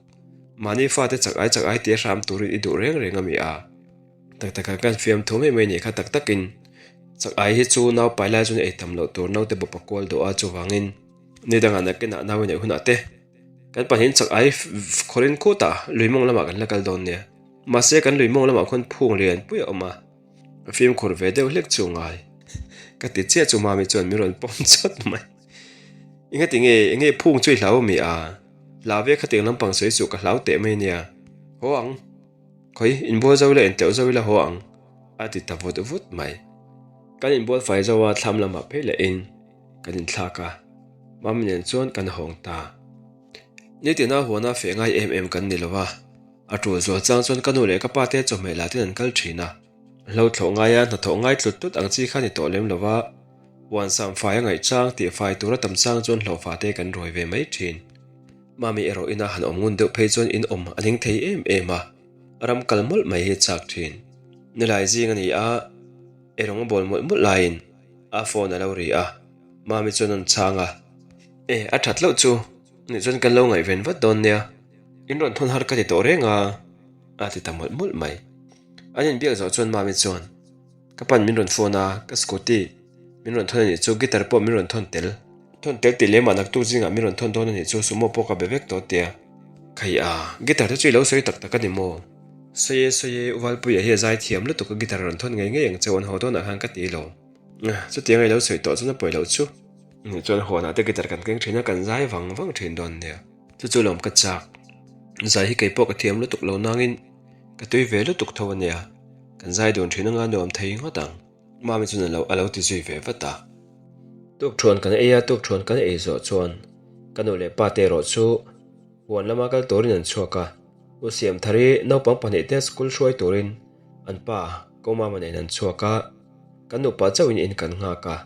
Mahni fate chak ai chak ai tia hram turin i duh reng reng a mi a. Tak takah kan fiam thu mai mai nih kha tak takin chak ai hi chu nau pai lai chuan ei tam loh tur naute bawp a kual duh a chuvangin ni dangah nakinah nau i neih hunah te kan pahnihin chak ai khawrin khutah lui mawng lamah kan la kal dawn nia. Mahse kan lui mawng lamah khuan phung lian pui a awm a. A fimkhur ve deuh hlek chu ngai. Ka ti chiah chu mami chuan min rawn pawm chawt mai. Enga ti nge, enge phung chu i hlau ami a? Hlau ve khatiang lampang sawi chu ka hlau teh mai nia. Haw ang. Khawi, inbual zo ila intleuh zo ila haw ang. A ti ta vut vut mai. Kan inbual fai zo a thlam lamah phei leh in kan inthlak a. Mami nen chuan kan hawng ta. Nitina huana feh ngai em em kan ni lo a. A tul zual chang chuan ka nu leh ka pa te chawhmeh lah ten an kal thin a. Hlo thlawh ngaia hnathawh ngai tlut tlut ang chi kha ni tawh lem lo va, huan sam fai a ngaih chang tih fai tura tam chang chuan hlawhfa te kan ruai ve mai thin. Mami erawh ina han awm ngun deuh phei chuan in awm a ning thei em em a, ram kal mawlh mai hi chak thin. Nilai zing a ni a, erawng a bawl mawlh mawlh laiin a phone a lo ri a, Mami chuan a rawn chhang a, E, a that loh chu, nih chuan kan lo ngaihven vat dawn nia. In rawn thawn har ka ti tawh reng a, a ti ta mawlh mawlh mai. An inbiak zawh chuan Mami chuan, Ka pan min rawn phone a, ka scooty min rawn thawn a nih chu, guitar pawh min rawn thawn tel. Thawn tel tih lemah naktuk zingah min rawn thawn dawn a nih chu, sumo pawh ka be vek tawh tia. Khai a, guitar te chu i lo sawi tak tak a ni maw? Sawi e, sawi e, U Valpuia hi a zai thiam lutuk a, guitar a rawn thawn ngei ngei ang che u an haw dawnah khan ka ti lo. Chutiang a i lo sawi tawh chuan a pawi loh chu. Nih chuan huanah te guitar kan keng thin a, kan zai vang vang thin dawn nia. Chu chu lawm ka chak. Zai hi kei pawh ka thiam lutuk lo nangin ka tui ve lutuk tho a nia. Kan zai dun thin anga nuam thei ngawt ang. Mami chuan alo alo ti zui ve vat a. Tukthuan kan ei a, tukthuan kan ei zawh chuan ka nu leh pa te erawh chu huan lama kal turin an chhuak a. U Siamthari naupang pahnihte school hruai turin an pa Ko Mama nen an chhuak a, kan nupa chauhin in kan nghak a.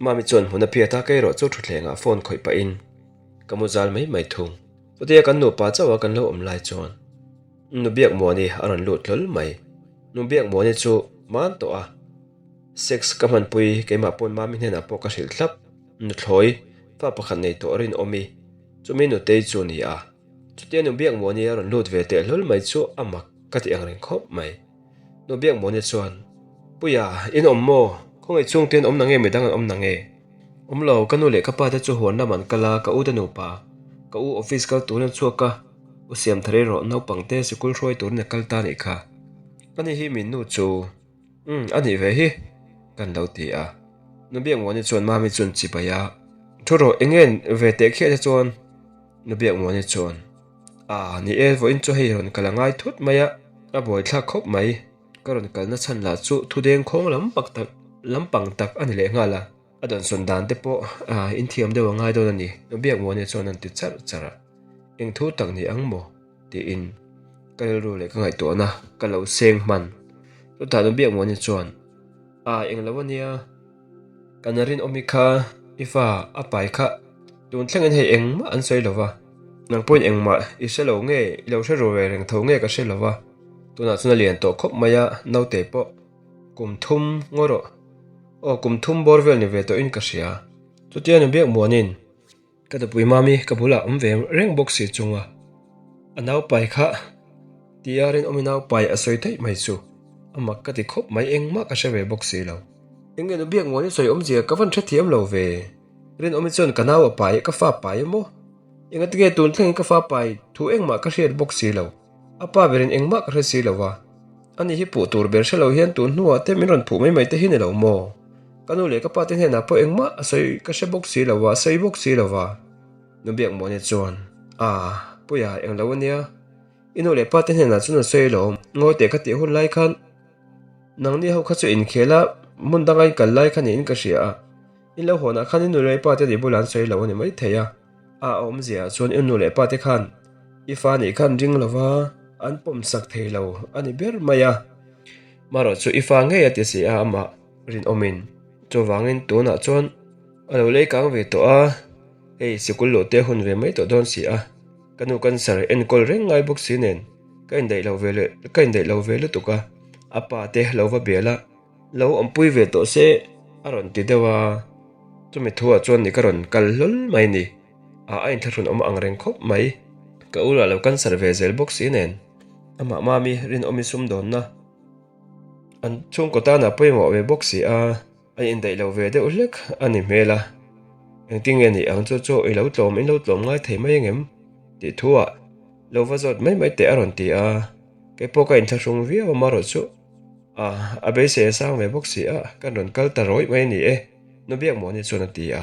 Mami chuan hmun a phiat a, kei erawh chu thutthlengah phone khawih pahin Ka mu zal mai mai thung. Chutia kan nupa chauha kan lo awm lai chuan Nu Biakmuani a rawn lut hlawl mai. Nu Biakmuani chu man tawh a, sex ka hmanpui keimah pawn mami hnenah pawh ka hrilh thlap. Nuthlawi fa pakhat nei tawh rinawmi chumi nutei chu ni a. Chutia Nu Biakmuani a rawn lut ve teh hlawl mai chu a mak ka ti ang reng khawp mai. Nu Biakmuani chuan, Puia, in awm maw? Khawngaih chhungte an awm na nge midang an awm na nge? Awm lo, ka nu leh ka pa te chu huan lam an kal a, ka u te nupa, ka u office kal turin a chhuak a, u siam thar erawh naupang te sikul hruai turin a kal ta nih kha. Ani hi min nu chu, umm a nih ve hi, kan lo ti a. Nu Biakmuani chuan Mami chuan chibai a, Thu rawh, eng nge ve teh khiah te chuan? Nu Biakmuani chuan, A, ni e, vawiin chu hei rawn kal a ngai thut mai a, a buaithlak khawp mai. Ka rawn kalna chhan lah chu thudeng khawng lam pak tak lampang tak a ni leh nghal a, a dawnsawn dan te pawh inthiam deuh a ngai dawn a ni, Biakmuani chuan an ti charh charh a. Eng thu tak ni ang maw? Tiin ka rilru leh ka ngaihtuahna ka lo seng hman. Chutah nu biak muani chuan, A englo a nia, kan rinawmi kha i fa a pai kha tun thlengin hei engmah an sawi lo va, nang pawhin engmah i hre lo nge i lo hre ru ve reng tho nge ka hre lo va, tunah chuan a lian tawh khawp mai a, naute pawh kum thum ngaw rawh, aw kum thum bawr vel ni ve tawhin ka hria. Chutia nu biak muanin. Ka nupui mami ka bulah awm ve reng bawk si chunga a naupai kha tia rinawmi naupai a sawi theih mai chu a mak ka ti khawp mai engmah ka hre ve bawk si lo. Enge nu biak ngawn i sawi awmzia ka van hrethiam lo ve. Rinawmi chuan ka nau a pai ka fa pai emaw? Engatinge tun thlengin ka fa pai thu engmah ka hriat bawk si lo. A pa berin engmah ka hre si lo va, ani hi puh tur ber hre lo hian tun hnuah te min rawn phuh mai mai te hi ni lo maw? Ka nu leh ka pa te hnenah pawh engmah a sawi ka hre bawk si lo va, a sawi bawk si lo va. Nu Biakmuani chuan, A, Puia, eng lo ania, i nu leh pa te hnenah chuan a sawi lo, ngawi teh ka tih hun lai khan nangni ho kha chu inkhel a, hmun danga in kal lai kha niin ka hria a, in lo hawnah khan i nu leh i pa te ni bulah an sawi lo a ni maithei a. A awmzia chuan i nu leh pa te khan i fa nih khan ring lova an pawm sak thei lo a ni ber mai a. Marawh chu i fa ngei a ti si a amah rinawmin. Chuvangin tunah chuan a lo lei kang ve tawh a, hei sikul luh te hun ve mai tawh dawn si a, ka nu cancer enkawl reng ngai bawk si nen ka indaih lo ve leh ka indaih lo ve lutuk a, a pa te lo va bel a. Lo awmpui ve tawh se a rawn ti deuh a, chumi thu ah chuan ni ka rawn kal hlawl mai ni, a a inthlahrun awm ang reng khawp mai, ka u lah lo cancer ve zel bawk si nen, amah mami rinawmi sumdawnna an chhungkaw tan ah pawimawh ve bawk si a, a indaih lo ve deuh hlek a ni hmel a, engtin nge ni ang chu chu i lo tlawm in lo tlawm ngai thei mai angem tih thu ah lo va zawt mai mai teh a rawn ti a, keipawh ka inthlahrung viau a marawh chu. A, a beisei a sang ve bawk si a, kan rawn kal ta rawih mai a ni e, Nu Biakmuani chuan a ti a.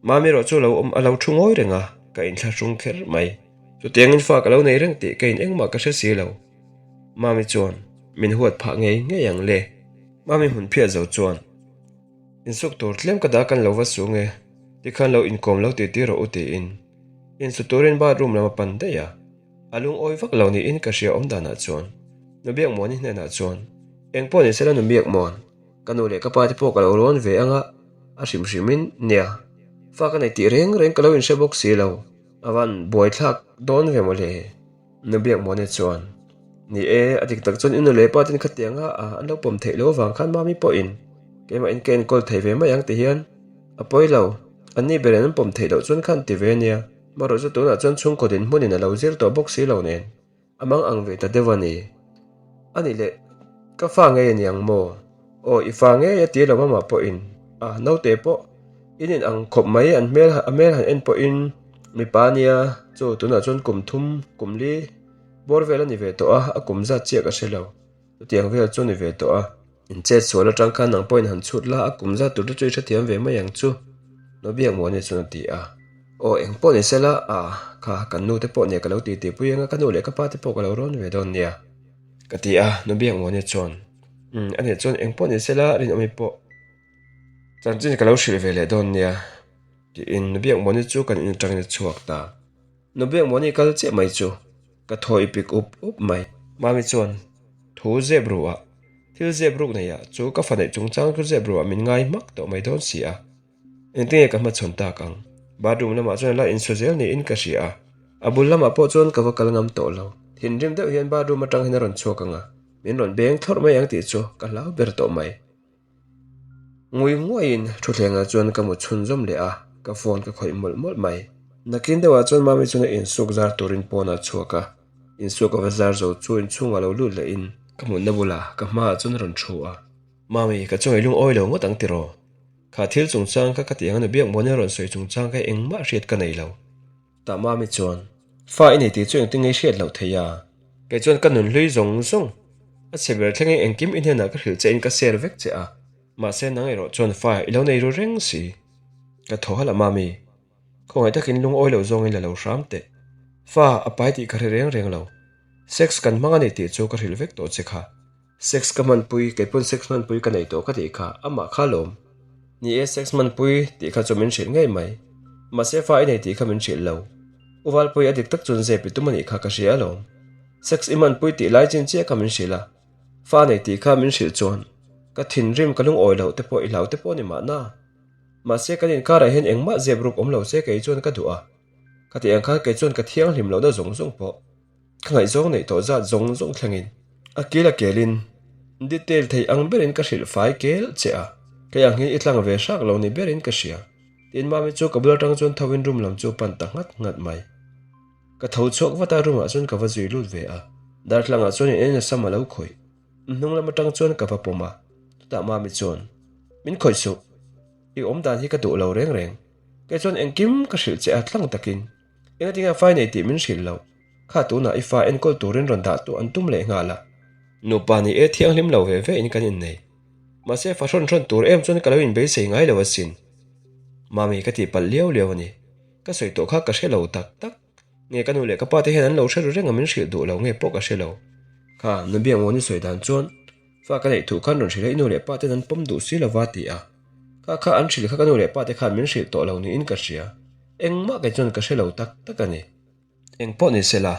Mami erawh chu lo awm a lo thu ngawi reng a, ka inthlahrung kher mai. Chutiangin fa ka lo nei reng tih ka in engmah ka hre si lo. Mami chuan min huat phah ngei ngei ang le. Mami hmun phiat zo chuan, Insuk tur tlem ka dah kan lo va sung e, tikhan lo inkawm lo tih tir rawh u tiin insu turin bathroom lam a pan daih a. A lungawi vak lo niin ka hria awm danah chuan Nu Biakmuani hnenah chuan, Eng pawh ni sela Nu Biakmuan, ka nu leh ka pa te pawh ka lo rawn ve anga a hrim hrimin nia, fa ka nei tih reng reng ka lo inhre bawk si lo, a van buaithlak dawn ve mawle. Nu Biakmuani chuan, Ni e, a dik tak chuan i nu leh pa ten khatianga a an lo pawm theih loh avang khan mami pawhin keimah in ka enkawl thei ve mai ang ti hian a pawi lo, anni berin an pawm theih loh chuan khan ti ve ania. Marawh chu tunah chuan chhungkaw dinhmunin a lo zir tawh bawk si lo nen, a mang ang ve ta deuh a ni. A nih leh, ka fa ngei a ni ang maw? Aw, i fa ngei a ti lo amah pawhin, a naute pawh in in ang khawp mai, an hmel a hmel han en pawhin mipa a nia, chu tunah chuan kum thum, kum li bawr vel a ni ve tawh a, a kum zat chiah ka hre lo. Chutiang vel chu ni ve tawh a. In chet sual atang khan nang pawhin han chhut la, a kum zat tur te chu i hrethiam ve mai ang chu. Nobiak Muani chuan a ti a. Aw eng pawh ni sela, a, kha kan nu te pawh nia ka lo ti ti pui anga ka nu leh ka pa te pawh ka lo rawn ve dawn nia. Ka ti a, Nobiak Muani chuan, Umm, a nih chuan eng pawh ni sela rinawmi pawh chanchin ka lo hrilh ve leh dawn nia. Tiin Nobiak Muani chu kan in atangin a chhuak ta. Nobiak Muani kal chiah mai chu. Ka thaw i pik up up mai. Mami chuan, Thu zep ru ah, thil zep ruk nei ah, chu ka fa neih chungchang chu zep ru ah min ngai hmak tawh mai dawn si a. Engtinge ka hmachhawn tak ang? Bathroom lamah chuan la insu zel niin ka hria a. A bul lamah pawh chuan ka va kal ngam tawh lo. Thinrim deuh hian bathroom atang hian a rawn chhuak ang a, min rawn beng thlawrh mai ang tih chu ka hlau ber tawh mai. Ngui nguaiin thutthlengah chuan ka mu chhunzawm leh a, ka phone ka khawih mawlh mawlh mai. Nakin deuhah chuan Mami chuan a insuk zar turin pawnah a chhuak a, insuk a va zar zo chu inchhungah lo lut lehin ka hmunna bulah ka hmaah chuan a rawn thu a. Mami, ka chunga i lungawi lo ngawt ang tiraw? Kha thil chungchang kha ka ti ang a nu Biakmuana rawn sawi chungchang kha engmah hriat ka nei lo. Tah Mami chuan, Fa i nei tih chu engtin nge i hriat loh thei a? Kei chuan ka nun hlui zawng zawng a chhe ber thlengin engkim i hnenah ka hrilh che in ka share vek che a, mahse nang erawh chuan fa i lo nei ru reng si. Ka thaw halh a Mami, khawngaih takin lungawi loh zawngin la lo hram teh. Fa a pai tih ka hre reng reng lo. Sex kan hmang a ni tih chu ka hrilh vek tawh che kha. Sex ka hmanpui, kei pawn sex hmanpui ka nei tawh ka tih kha, amah kha lawm. Ni e, sex hmanpui tih kha chu min hrilh ngei mai. Mahse fa i nei tih kha min hrilh lo. U Valpui a dik tak chuan zep i tum a nih kha ka hria alawm. Sex i hmanpui tih lai chin chiah kha min hrilh a, fa nei tih kha min hrilh chuan ka thinrim ka lungawi loh te pawh i hlau te pawh a ni mahna. Mahse kan inkarah hian engmah zep ruk awm lo se kei chuan ka duh a, ka tih ang khan kei chuan ka thianghlim lohna zawng zawng pawh ka ngaihzawng neih tawh zat zawng zawng thlengin a kil a kelin detail thei ang berin ka hrilh fai kel che a, kei ang hi i tlang ve hrak lo ni berin ka hria. Tin Mami chu ka bul atang chuan tho in room lam chu pan ta nghat nghat mai. Ka tho chhuak vat a room ah chuan ka va zui lut ve a, darthlangah chuan in en a sam a lo khawih. Hnung lam atang chuan ka va pawm a, chutah Mami chuan, Min khawih suh, i awm dan hi ka duh lo reng reng. Kei chuan engkim ka hrilh che a tlang takin engatinge a fai nei tih min hrilh loh. Kha tunah i fa enkawl turin rawn dah tu an tum leh nghal a. Nupa ni e thianghlim lo ve ve in kan innei. Mahse fa hrawn hrawn tur em chuan ka lo inbeisei ngai lo asin. Mami ka tih palh liau liau a ni. Ka sawi tawh kha ka hre lo tak tak. Nge ka nu leh ka pa te hian an lo hre ru reng a min hrilh duh lo nge pawh ka hre lo. Kha nu biak maw ni sawi dan chuan fa ka neih thuh khan rawn hrilh a i nu leh pa ten an pawm duh si lova ti a. Kha kha an hrilh kha ka nu leh pa te khan min hrilh tawh lo niin ka hria. Engmah kei chuan ka hre lo tak tak a ni. Eng pawh ni se la,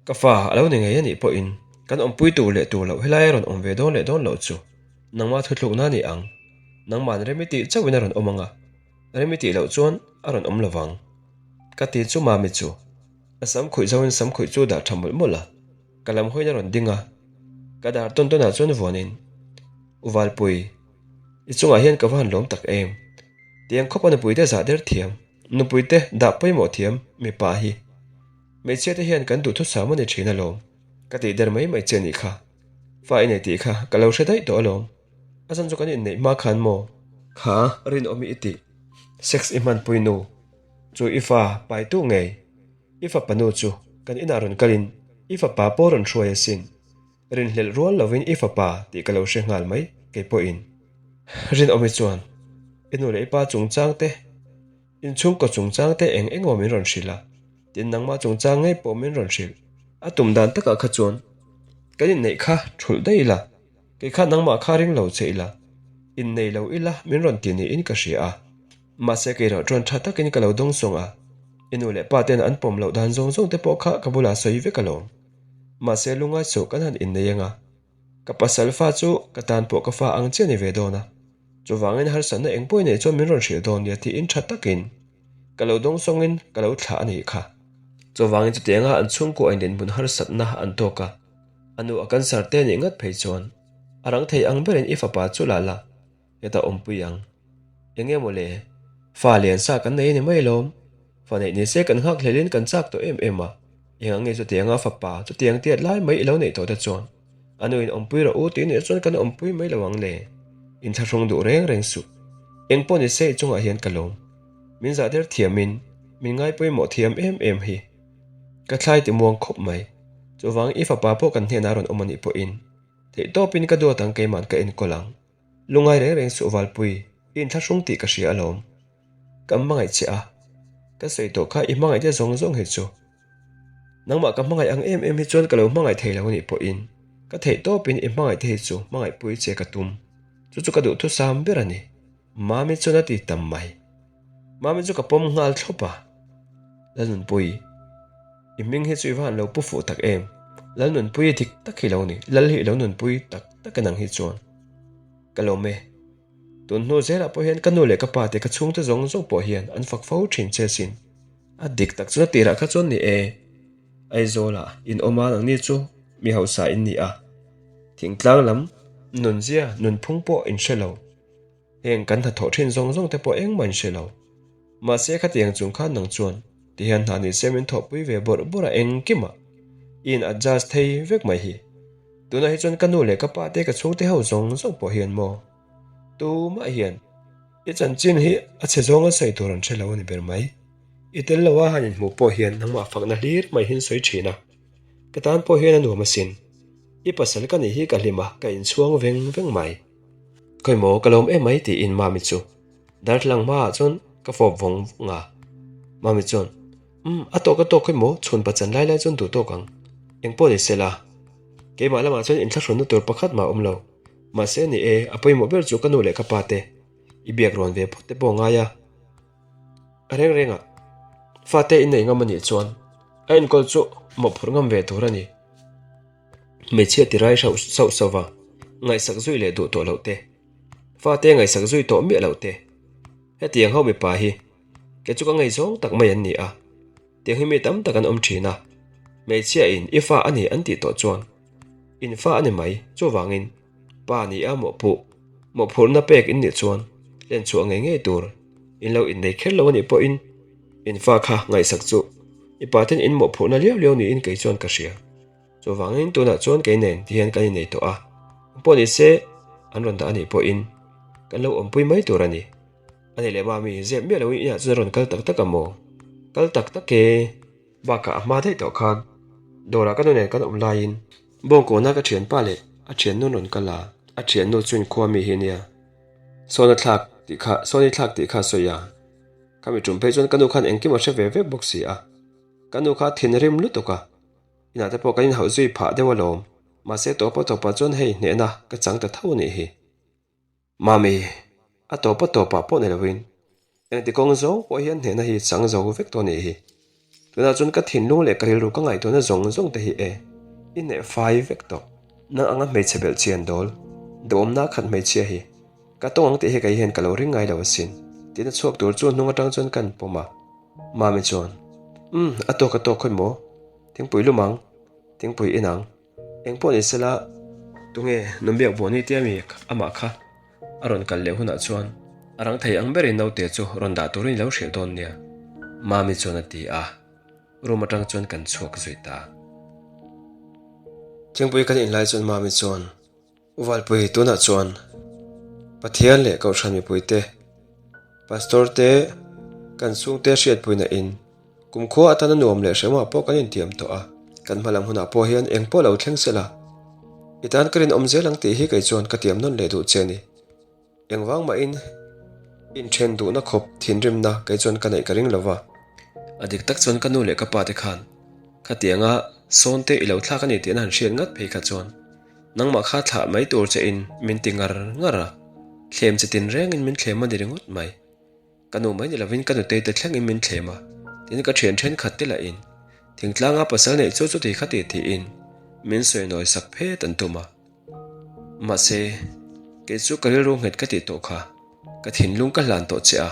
ka fa a lo ni ngei a nih pawhin kan awmpui tur leh tur loh helai a rawn awm ve dawn leh dawn loh chu nangmah thuthlukna a ni ang. Nangmahn rem i tih chauhin a rawn awm ang a, rem i tih loh chuan a rawn awm lo vang. Ka ti chu Mami chu a sam khuih zoin sam khuih chu dah tha mawlh mawlh a, ka lam hawiin a rawn ding a, ka dar tawn tawnah chuan vuanin, U Valpui, i chungah hian ka va han lawm tak em? Tiang khawpa nupuite zah der thiam. Nupuite dah pawimawh thiam mipa hi hmeichhia te hian kan duhthusam a ni thin alawm. Ka tih der mai mai che nih kha. Fa i nei tih kha ka lo hre daih tawh alawm. A chan chu kan inneih hma khan maw? Kha rinawm i tih sex i hmanpui nu chu i fa paitu ngei i fapa nu chu kan inah rawn kalin i fapa pawh rawn hruai asin. Rinhlelh rual lovin i fapa tih ka lo hre nghal mai kei pawhin. Rinawmi chuan, I nu leh i pa chungchang te, inchhungkaw chungchang te eng eng emaw min rawn hrilh a, tin nangmah chungchang ngei pawh min rawn hrilh. A tum dan takah kha chuan kan inneih kha thulh daih ila, kei kha nangmah kha ring lo che ila, innei lo ila min rawn ti niin ka hria a. Mahse kei erawh chuan tha takin ka lo dawngsawng a, i nu leh pa ten an pawm loh dan zawng zawng te pawh kha ka bulah sawi vek alawm. Mahse lungai chu kan han innei ang a, ka pasal fa chu ka tan pawh ka fa ang chiah ni ve dawn a, chuvangin harsatna eng pawh i neih chuan min rawn hrilh dawn nia tiin tha takin ka lo dawngsawngin ka lo thlah a nih kha. Chuvangin chutianga an chhungkua in dinhmun harsatna an tawk a, a nu a cancer te nih ngat phei chuan a rang thei ang berin i fapa chu la la. Hetah awmpui ang. Eng emaw le? Fa lian sa kan nei a ni mai lawm. Fa neih ni se kan nghak hlelin kan chak tawh em em a. Eng ang nge chutianga fapa chutiang tiat lai mai i lo neih tawh te chuan a nu in awmpui rawh u tih nih chuan kan awmpui mai lo ang le. Inthlahrung duh reng reng suh. Eng pawh ni se i chungah hian ka lawm. Min zah der thiamin min ngai pawimawh thiam em em hi. Ka thlai ti muang khawp mai. Chuvang i fapa pawh kan hnenah rawn awm a nih pawhin theihtawpin ka duat ang keima'n ka enkawl ang. Lungai reng reng suh Valpui, i inthlahrung tih ka hria alawm. Ka hmangaih che a, ka sawi tawh kha i hmangaih te zawng zawng hi chu. Nangmah ka hmangaih ang em em hi chuan ka lo hmangaih thei lo anih pawhin ka theih tawpin i hmangaih te hi chu hmangaihpui che ka tum. Chu chu ka duhthusam ber a ni. Mami chuan a ti tam mai. Mami chu ka pawm nghal thlawp a. Lalnunpui, i hming hi chu i va han lo pu fuh tak em? Lalnunpui i dik tak hi lo ni, Lal hi i lo nunpui tak tak e nang hi chuan. Ka lawm e. Tun hnu zelah pawh hian ka nu leh ka pa te ka chhungte zawng zawng pawh hian an fak fo thin che sin. A dik tak chuan a tirah kha chuan ni e. Aizawlah in awm a nangni chu mi hausa in ni a. Thingtlang lam nunzia nunphung pawh in hre lo. Heng kan hnathawh thin zawng zawng te pawh engmah in hre lo. Mahse khatiang chung khan nang chuan ti hian hna ni se min thawhpui ve bawrh bawrh a engkim a i in adjust thei vek mai hi. Tunah hi chuan ka nu leh ka pa te ka chhungte ho zawng zawng pawh hian maw tumah hian i chanchin hi a chhe zawng a sawi tur an hre lo a ni ber mai. I tel lo a han inhmuh pawh hian nangmah fakna hlir mai hi an sawi thin a, ka tan pawh hian a nuam asin. I pasal ka nih hi ka hlim a, ka inchhuang veng veng mai. Khawi maw ka lawm em mai tiin Mami chu darthlalang hmaah chuan ka fawp vawng vawng a. Mami chuan Umm a tawk a tawk khawi maw chhun pachan lai lai chuan duh tawk ang. Eng pawh ni se la. Keimah lamah chuan inthlahrunna tur pakhat mah a awm lo. Mahse ni e a pawimawh ber chu ka nu leh ka pa te i biak rawn ve phawt te pawh a ngai a. A reng rengah fate innei ngam a nih chuan. A enkawl chu mawhphurh ngam ve tur a ni. Hmeichhia ti rai hrauh sauh sauh va, ngaihsak zui leh duh tawh loh te, fate ngaihsak zui tawh miah loh te. Hetiang ho mipa hi kei chu ka ngaihzawng tak mai an ni a, tiang hi mi tam tak an awm thin a, hmeichhia in i fa a ni an tih tawh chuan in fa a ni mai, chuvangin pa ni a mawhpuh, mawhphurhna pek in nih chuan hlenchhuah ngei ngei tur in lo innei kher lo a nih pawhin in fa kha ngaihsak chu mipa ten in mawhphurhna liau liau niin kei chuan ka hria. Chuvangin tunah chuan kei nen ti hian kan innei tawh a, pawh ni se an rawn dah a nih pawhin kan lo awmpui mai tur a ni. A ni leh mami, zep miah loin inah chuan a rawn kal tak tak a maw? Kal tak tak e. Bakah a hma daih tawh khan dawrah ka nu nen kan awm laiin Bawngkawna ka thianpa leh a thiannu an rawn kal a, a thiannu chu inkhua mi hi nia, Sawna thlak tih kha, Sawni thlak tih kha a sawi a, khami tum phei chuan ka nu khan engkim a hre ve vek bawk si a, ka nu kha thinrim lutuk a. Inah te pawh kan inhauh zui phah deuh alawm, mahse tawpa tawpah chuan hei hnehna ka chang ta tho anih hi. Mami, a tawpa tawpah pawh ni lovin engti kawng zawng pawh hian hnehna hi chang zo vek tawh anih hi. Tunah chuan ka thinlung leh ka rilru ka ngaihtuahna zawng zawng te hi e, i hneh fai vek tawh. Nang anga hmeichhe belh chian dawl, duhawmna khat hmeichhia hi ka tawng ang tih hi kei hian ka lo ring ngai lo asin. Tiin a chhuak tur chu hnung atang chuan kan pawm a. Mami chuan, Umm, a tawk a tawk khawi maw? Thingpui lum ang, thingpui in ang. Eng pawh ni sela, tunge Numbiak Buani tia mi amah kha a rawn kal leh hunah chuan a rang thei ang berin naute chu rawn dah turin i lo hrilh dawn nia, Mami chuan a ti a, room atang chuan kan chhuak zui ta. Thingpui kan in lai chuan Mami chuan, U Valpui, tunah chuan Pathian leh Kohhran mipuite, Pastor te, kan chhungte hriatpuina in kumkhua atana nuam leh hremah pawh kan intiam tawh a, kan hmalam hunah pawh hian eng pawh lo thleng sela, i tan ka rinawm zel ang tih hi kei chuan ka tiam nawn leh duh che a ni. Engvang mahin inthen duhna khawp thinrimna kei chuan ka neih ka ring lo va. A dik tak chuan ka nu leh ka pa te khan khatianga sawn te i lo thlak a ni tih an han hriat ngat phei kha chuan nangmah kha thlah mai tur che in min ti ngar ngar a, thlem che tin rengin min thlem a ni ringawt mai. Ka nu mai ni lovin ka nutei te thlengin min thlem a, tin ka thian thenkhat te lahin thingtlanga pasal neih chu chuti kha ti tiin min sawi nawi sak phet an tum a. Mahse, kei chu ka rilru nghet ka tih tawh kha, ka thinlung ka hlan tawh che a,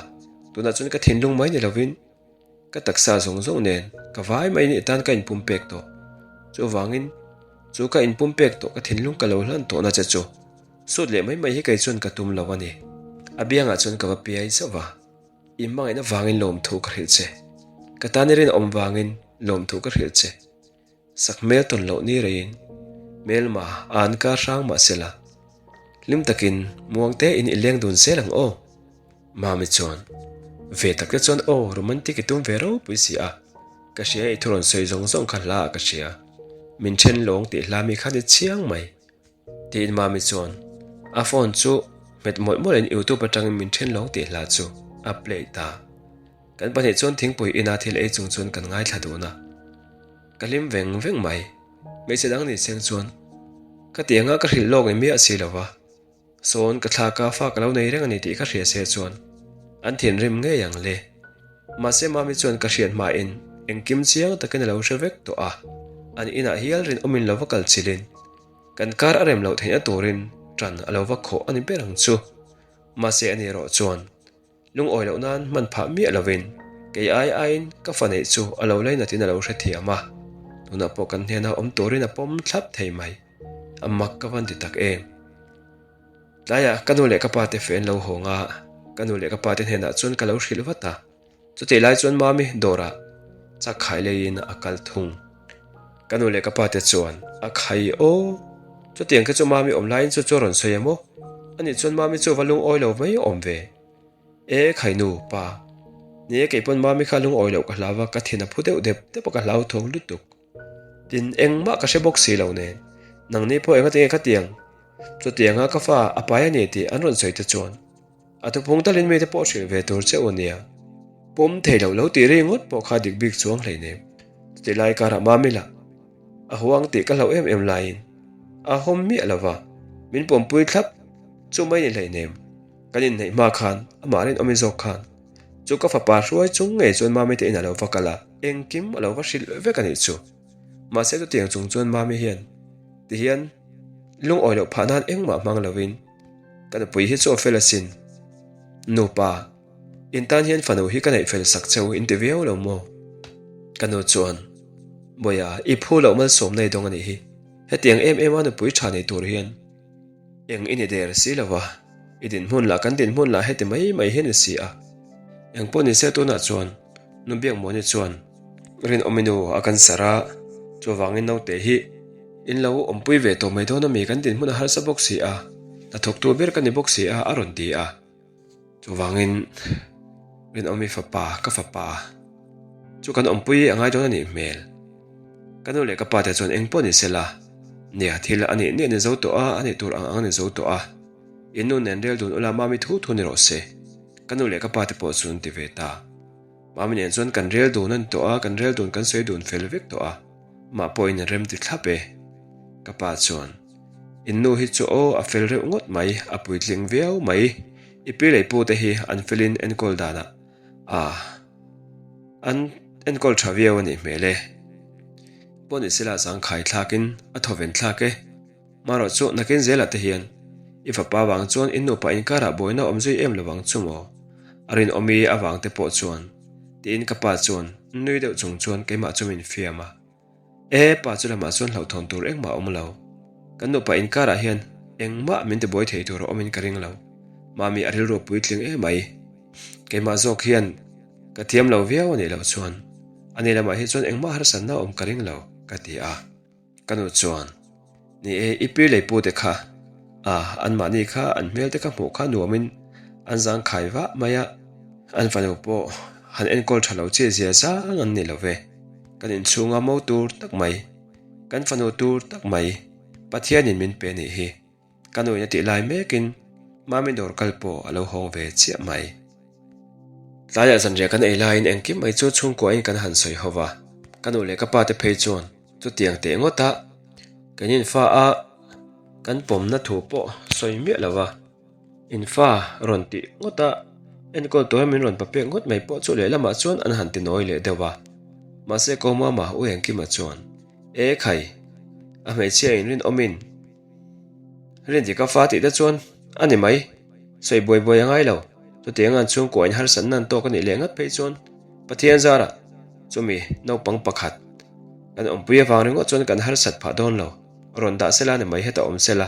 tunah chuan ka thinlung mai ni lovin ka taksa zawng zawng nen ka vai mai nih tan ka inpumpek tawh. Chuvangin chu ka inpumpek tawh ka thinlung ka lo hlan tawhna che chu Sut leh mai mai hi kei chuan ka tum lo a ni. A biangah chuan ka va piai zauh va, I hmangaihna vangin lawmthu ka hrilh che. Ka tan i rinawm vangin lawmthu ka hrilh che. Sak hmel tawn loh ni reiin hmelma a an kar hrang mah sela, hlim takin muang tein i leng dun zel ang aw. Mami chuan, Ve tak te chuan aw, romantic i tum ve ropui si a, ka hria i thu rawn sawi zawng zawng kha hla ah ka hria. Min then lawng tih hla mi kha ni chiang mai. Tiin Mami chuan a phone chu hmet mawlh mawlhin YouTube atangin min then lawng tih hla chu a play ta. Kan pahnih chuan thingpui ina thil ei chung chuan kan ngaithla dun a. Ka hlim veng veng mai. Hmeichhe dang ni seng chuan ka ti anga ka hrilh lawk ni miah si lo va. Sawn ka thlak a fa ka lo nei reng a ni tih ka hria se chuan an thinrim ngei ang le. Mahse Mami chuan ka hriat hmain engkim chiang takin a lo hre vek tawh a. An inah hial rinawmin lo va kal chilhin Kan kar a rem loh theihna turin ṭan a lo va khawh a ni ber ang chu. Mahse ani erawh chuan lungawi loh nan hman phah miah lovin kei ai aiin ka fa neih chu a lo lainatin a lo hrethiam a, tunah pawh kan hnena awm turin a pawm thlap thei mai. A mak ka van ti tak em. Tlaiah ka nu leh ka pa te fe an lo hawng a, ka nu leh ka pa te hnenah chuan ka lo hrilh vat a. Chutih lai chuan Mami dawrah chak khai leiin a kal thung. Ka nu leh ka pa te chuan a khai aw. Chutiang kha chu Mami awm laiin chu chu a rawn sawi em aw. Ani chuan Mami chu va lungawi lo mai awm ve. E khai nu, pa. Ni e kei pawn Mami kha lungawi loh ka hlau a, ka thin a phu deuh dep dep a ka hlau thawng lutuk. Tin engmah ka hre bawk si lo nen. Nangni pawh engatinge khatiang? Chutianga ka fa a pai a ni tih an rawn sawi te chuan A thuphung talin mite pawh hrilh ve tur che u nia. Pawm thei loh lo tih ri ngawt pawh kha dik bik chuang hleinem. Chutih lai karah Mami lah a huang tih ka hlauh em em laiin a hawm miah lo va, min pawmpui thlap chu mai ni hleinem. Kan inhneih hma khan amah rinawmi zawk khan chu ka fapa hruai chung ngei chuan Mami te inah lo va kal a. Engkim a lo va hrilh vek a nih chu. Mahse chutiang chung chuan Mami hian tihian lungawi loh phah nan engmah hmang lovin ka nupui hi chu a fel asin. Nupa, in tan hian fanu hi ka neih fel sak cheu in ti viau lo maw? Ka nu chuan, Bawiha, i phu loh malsawmna i dawng a nih hi. Hetiang em em a nupui tha nei tur hian eng i ni der si lo va, i dinhmun lah kan dinhmun lah heti mai mai hi a ni si a. Engpawh ni se tunah chuan Nu Biakmuani chuan Rinawmi nu a kan sar a, chuvangin naute hi in lo awmpui ve tawh mai dawn ami kan dinhmun a harsa bawk si a, hnathawktu ber ka ni bawk si a a rawn ti a. Chuvangin Rinawmi fapa ka fapa chu kan awmpui a ngai dawn a nih hmel. Ka nu leh ka pa te chuan eng pawh ni sela, nia thil a nih nih a ni zo tawh a, a nih tur ang ang a ni zo tawh a, in nu nen rel dun ula mami thu thu ni rawh se, ka nu leh ka pa te pawh chu an ti ve ta. Mami nen chuan kan rel dun a ni tawh a, kan rel dun kan sawi dun fel vek tawh a, amah pawhin a rem ti thlap e. Ka pa chuan, In nu hi chu aw a fel reuh ngawt mai, a puitling viau mai, i pi leh pu te hi an felin enkawl danah a an enkawl tha viau a nih hmel e. Pawh ni sela zangkhai thlakin a thawven thlak e. Marawh chu nakin zelah te hian i fapa vang chuan in nupa inkarah buaina awm zui em lo vang chu maw? A rinawmi avang te pawh chuan tiin ka pa chuan nui deuh chung chuan keimah chu min fiam a. E, pa chu lamah chuan hlauhthawn tur engmah a awm lo. Kan nupa inkarah hian engmah min tibuai thei tur a awmin ka ring lo. Mami a rilru a puitling em mai. Keimah zawk hian ka thiam lo viau a nih loh chuan ani lamah hi chuan engmah harsatna a awm ka ring lo, ka ti a. Ka nu chuan, Ni e, i pi lei pute kha, a, anmahni kha an hmel te kha hmuh kha nuamin an zangkhai vah mai a, an fanu pawh han enkawl tha lo chi zia zang an ni lo ve. Kan inchhunga mo tur tak mai, kan fanu tur tak mai Pathianin min pe nih hi. Ka nuin a tih lai mekin Mami dawr kal pawh a lo hawng ve chiah mai. Tlaiah zanriah kan ei laiin engkim mai chu chhungkuain kan han sawi ho va, ka nu leh ka pa te phei chuan chutiang teh ngawt a, kan infa a kan pawmna thu pawh sawi miah lo va. Infa rawn tih ngawt a, enkawl tura min rawn papek ngawt mai pawh chu lehlamah chuan an han ti nawi leh deuh a. Mahse ko mama U Engkima chuan, E khai, a hmeichhia in rinawmin Rindika fa tih te chuan a ni mai, sawi buai buai a ngai lo. Chutiang an chhungkua in harsatna an tawk a nih leh ngat phei chuan Pathian zarah chumi naupang pakhat kan awmpui avang ringawt chuan kan harsat phah dawn lo, rawn dah sela ni mai heta awm sela.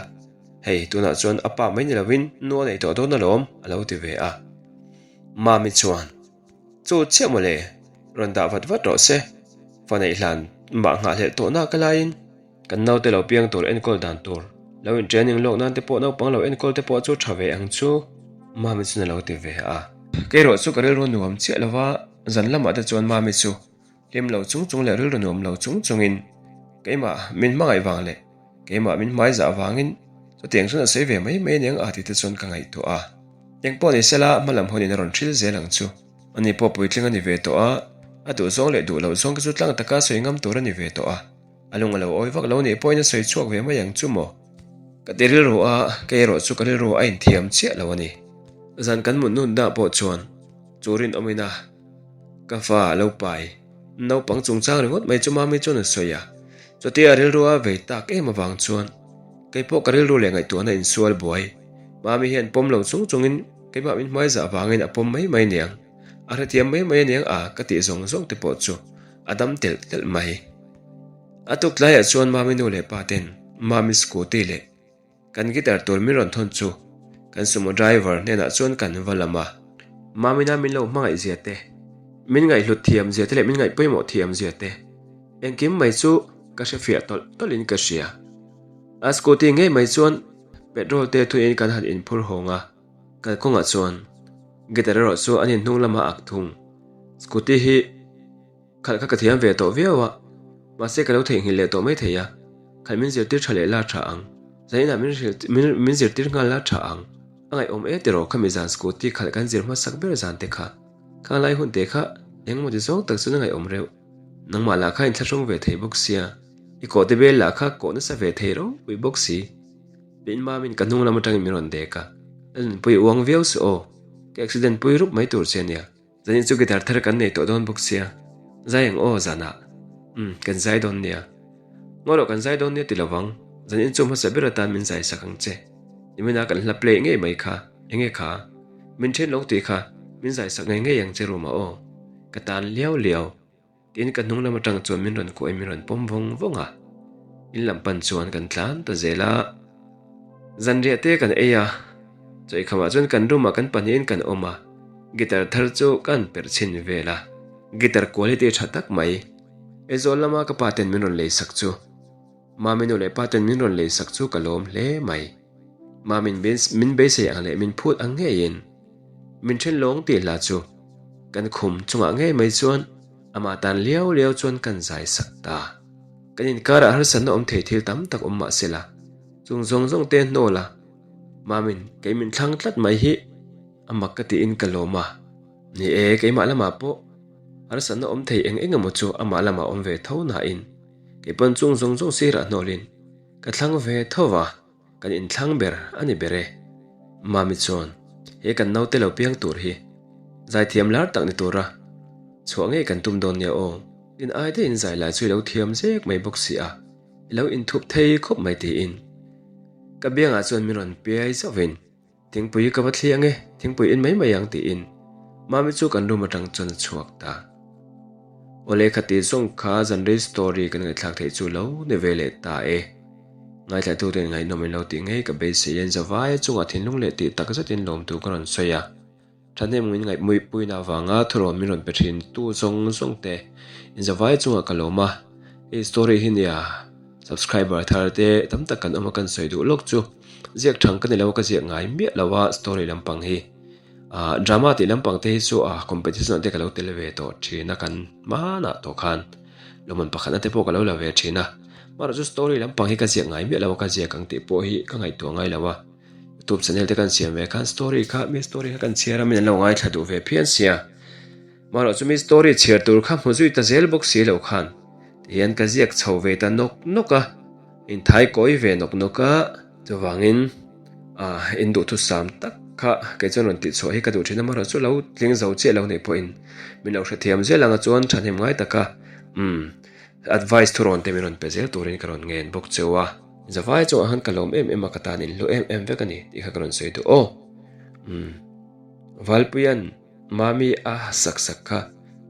Hei, tunah chuan a pa mai ni lovin nu a nei tawh dawn alawm, a lo ti ve a. Mami chuan, Chu chiah mawle, rawn dah vat vat rawh se. Fa neih hlan mah nghahhlelh tawh nak laiin kan naute lo piang tur enkawl dan tur, lo in training lawk nan te pawh naupang lo enkawl te pawh chu tha ve ang chu, Mami chuan a lo ti ve a. Keirawh chu ka rilru nuam chiah lova, zan lamah te chuan Mami chu Hlim lo chung chung leh rilru nuam lo chung chungin keimah min hmangaih vang leh keimah min hmaizah vangin chutiang chuan a sawi ve mai mai aniang a tite chuan ka ngaihtuah a. Eng pawh ni sela hmalam hunin a rawn hril zel ang chu. Ani pawh puitling a ni ve tawh a, a duh zawng leh duh loh zawng te chu tlang taka sawi ngam tur a ni ve tawh a. A lung a lo awi vak lo nih pawhin a sawi chhuak ve mai ang chu maw? Ka ti rilru a, kei erawh chu ka rilru a inthiam chiah lo a ni. Zan kan mut nunna pawh chuan chu rinawmin a. Ka fa a lo pai. Naupang chungchang ringawt mai chu Mami chuan a sawi a. Chutia rilru a vei tak em avang chuan kei pawh ka rilru leh ngaihtuahna insual buai. Mami hian pawm lo chung chungin keimah min hmaizah avangin a pawm mai mai aniang. A hrethiam mai mai aniang a ka tih zawng zawng te pawh chu a dam telh telh mai. A tuk tlaiah chuan Mami nu leh pa ten Mami scooty leh Kan guitar tur min rawn thawn chu kan sumo driver hnenah chuan kan va lam a. Mamina min lo hmangaih zia te, min ngaihhlut thiam zia te leh min ngaih pawimawh thiam zia te, engkim mai chu ka hre fiah tawlh tawlhin ka hria. A scooty ngei mai chuan petrol te thuin kan han inphur hawng a, kalkawngah chuan guitar erawh chu an inhnung lamah a ak thung. Scooty hi. Khalh kha ka thiam ve tawh viau a, mahse ka lo theihnghilh leh tawh mai thei a, khalh min zirtir tha leh la tha ang, zaninah min hrilh min zirtir nghal la tha ang, a ngaihawm e tiraw khami zan scooty khalh kan zir hmasak ber zan te kha, khang lai hun te kha engemaw ti zawng tak chuan a ngaihawm reuh, nangmah lah kha inthlahrung ve thei bawk sia, i kawh te bel lah kha kawh nasa ve thei ropui bawk si, tiin mamin ka hnung lam atangin min rawn dek a, Lalnunpui uang viau suh aw, ka accident pui rup mai tur che ania. Zanin chu guitar thar kan nei tawh dawn bawk sia. Zai ang aw zanah. Umm, kan zai dawn nia. Ngaw rawh kan zai dawn nia ti lovang, zanin chu hmasa ber atan min zai sak ang che. Nimina kan hla play ngei mai kha, enge kha? Min then lo tih kha, min zai sak ngei ngei ang che room ah aw. Ka tan liau liau. Tiin ka hnung lam atang chuan min rawn kuahin min rawn pawm vawng vawng a. In lam pan chuan kan tlan ta zel a. Zanriah te kan ei a, chawikhamah chuan kan room ah kan pahnihin kan awm a, guitar thar chu ka han perh chhin vel a. Guitar quality tha tak mai. Aizawl lama ka pa ten min rawn lei sak chu. Mami nu leh pa ten min rawn lei sak chu ka lawm hle mai. Mamin min beisei ang leh min phut ang ngeiin min then lawng tih hla chu kan khum chungah ngei mai chuan amah tan liau liau chuan kan zai sak ta. Kan inkarah harsatna awm thei thil tam tak awm mah sela chung zawng zawng te hnawl a Mamin kei min thlang tlat mai hi a mak ka tiin ka lawm a. Ni e, keimah lamah pawh harsatna awm thei eng eng emaw chu amah lamah awm ve tho nain kei pawn chung zawng zawng sirah hnawlin ka thlang ve tho va, kan inthlang ber a ni ber e. Mami chuan he kan naute lo piang tur hi zaithiam lar tak ni tura chhuah ngei kan tum dawn nia aw, in ai daihin zai lai chu i lo thiam zek mai bawk si a, i lo inthup thei khawp mai tiin ka biangah chuan min rawn piai zauhin Thingpui ka va thli ang e, thingpui in mai mai ang tiin Mami chu kan room atang chuan a chhuak ta. Awle khati zawng kha zanrei story kan ngaihthlak theih chu lo ni ve leh ta e. Ngaithlahtuten ngaihnawm in lo tih ngei ka beisei en zavaia chungah thinlung leh tih tak zetin lawmtu ka rawn sawi a. Thahnem in ngaihmuipuina avanga thurawn min rawn pe thin tu zawng zawng te in zavai chungah ka lawm a, hei story hi nia subscriber thar te tam tak kan awm a kan sawi duh lawk chu ziak thang ka ni lo ka ziak ngai miah lo a story lampang hi ah drama tih lampang te hi chu ah competition ah te ka lo tel ve tawh thin a kan hmanah tawh khan lawmman pakhatna te pawh ka lo la ve thin a amaherawhchu story lampang hi ka ziak ngai miah lo a ka ziak ang tih pawh hi ka ngaihtuah ngai lo a. Youtube channel te kan siam ve khan story kha mi story kha kan chhiar a min an lo ngaithla duh ve phian sia marawh chu mi story chhiar tur kha hmu zui ta zel bawk si lo khan tihian ka ziak chho ve ta nawk nawk a inthai kawi ve nawk nawk a chuvangin ah in duhthusam tak kha kei chuan rawn tih chhuah hi ka duh thin a marawh chu lo tling zo chiah lo nih pawhin min lo hrethiam zel ang a chuan thahnem ngai taka umm advice thurawn te min rawn pe zel turin ka rawn ngen bawk cheu a. Zavai chungah khan ka lawm em em a, ka tan in hlu em em vek a ni tih kha ka rawn sawi duh aw. Umm Valpuia'n Mami a sak sak kha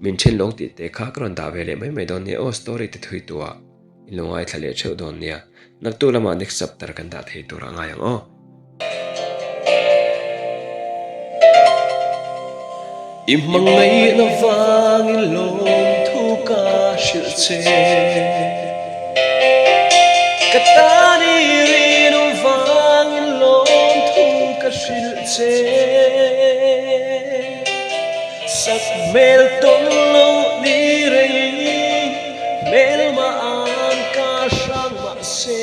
min then lawng tih te kha ka rawn dah ve leh mai mai dawn nia aw story te thui tuah in lo ngaithla leh theuh dawn nia. Naktuk lamah next chapter kan dah thei tur a ngai ang aw. I hmangaihna vangin lawmthu ka hrilh che. Ka tan i rinawm vangin lawmthu ka hrilh che. Sak hmel tawn lo ni rei hmelma an ka hrang mahse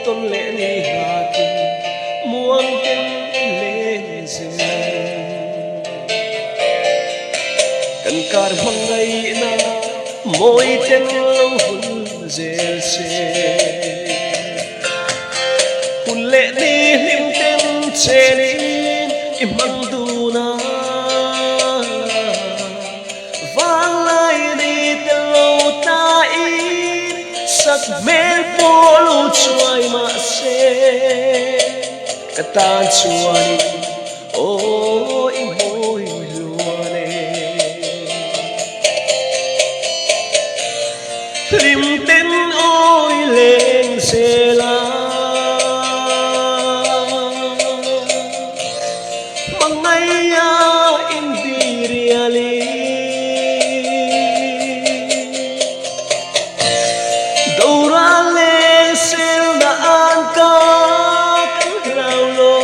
tawn leh ni nghakin muang ten i leng zel. Kan kar hmangaihna mawi ten lo hun zel se. Hun leh ni hlim ten chenin i hmang dun a. Vanglai ni tel lo tlaiin sak hmel pawh lo chuai mah se ka tan chuanin aw i mawi hluan e. Hlim ten awi leng zel a. Hmangaia inbiriali. Dora leh selna an ka kan hlau lo.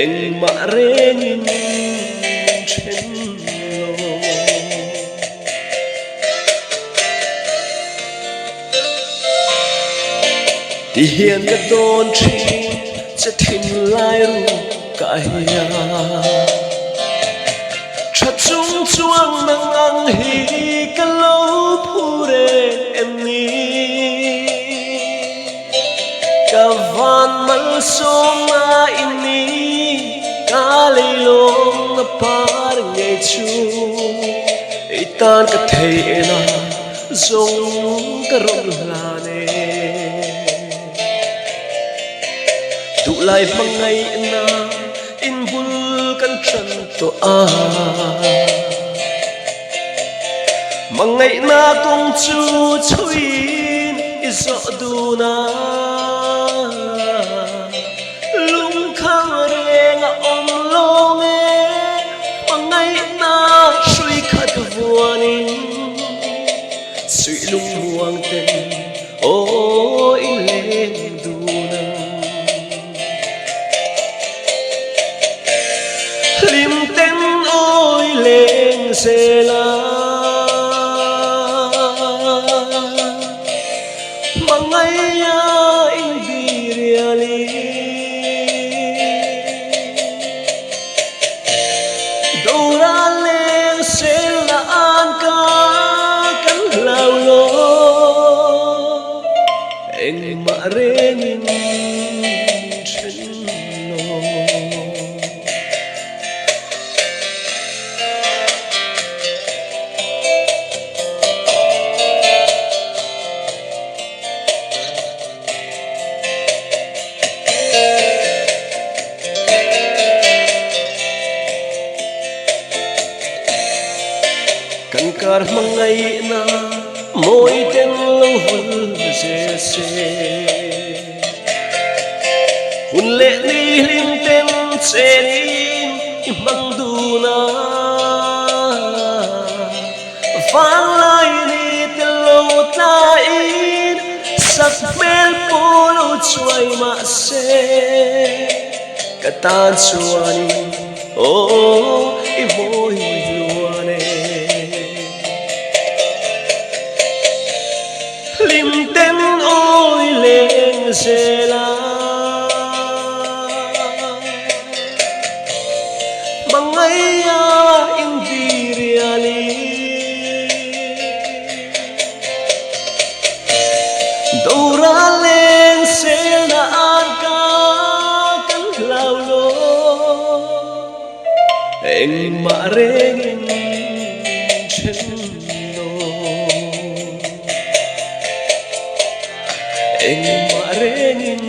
Engmah rengin min then lo. Ti hian ka tawn thin che thinlai ru ka hian Tha chung chuang nang ang hi ka lo phu reng em ni Ka van malsawm na in ni ka lei lawm na. Tawnna par ngei chu i tan ka theihna zawng ka rawn hlan e. Duhlai hmangaihna inbul kan tan tawh a. Hmangaihna kawng chu chhuiin i zawh dun a. Lungkhang reng a awm lawng e, hmangaihna hrui khat vuanin suih lungmuang ten aw i leng dun ang. Hlim ten aw i leng zel a. Hmangaia inbiriali. Dora leng sel na an ka kan hlau lo. Engmah rengin min then lo. Kan kar hmangaihna mawi ten lo hul zel se. Hun leh ni hlim ten chenin i hmang dun a. Vanglai ni tel lo tlaiin sak hmel pawh lo chuai mah se ka tan chuanin aw i mawi hluan e. Hlim ten awi leng zel a. Hmangaia inbiriali. Dora leng selna an ka kan hlau lo. Engmah rengin then lo. Engmah rengin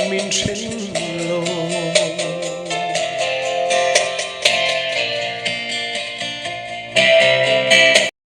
min then lo.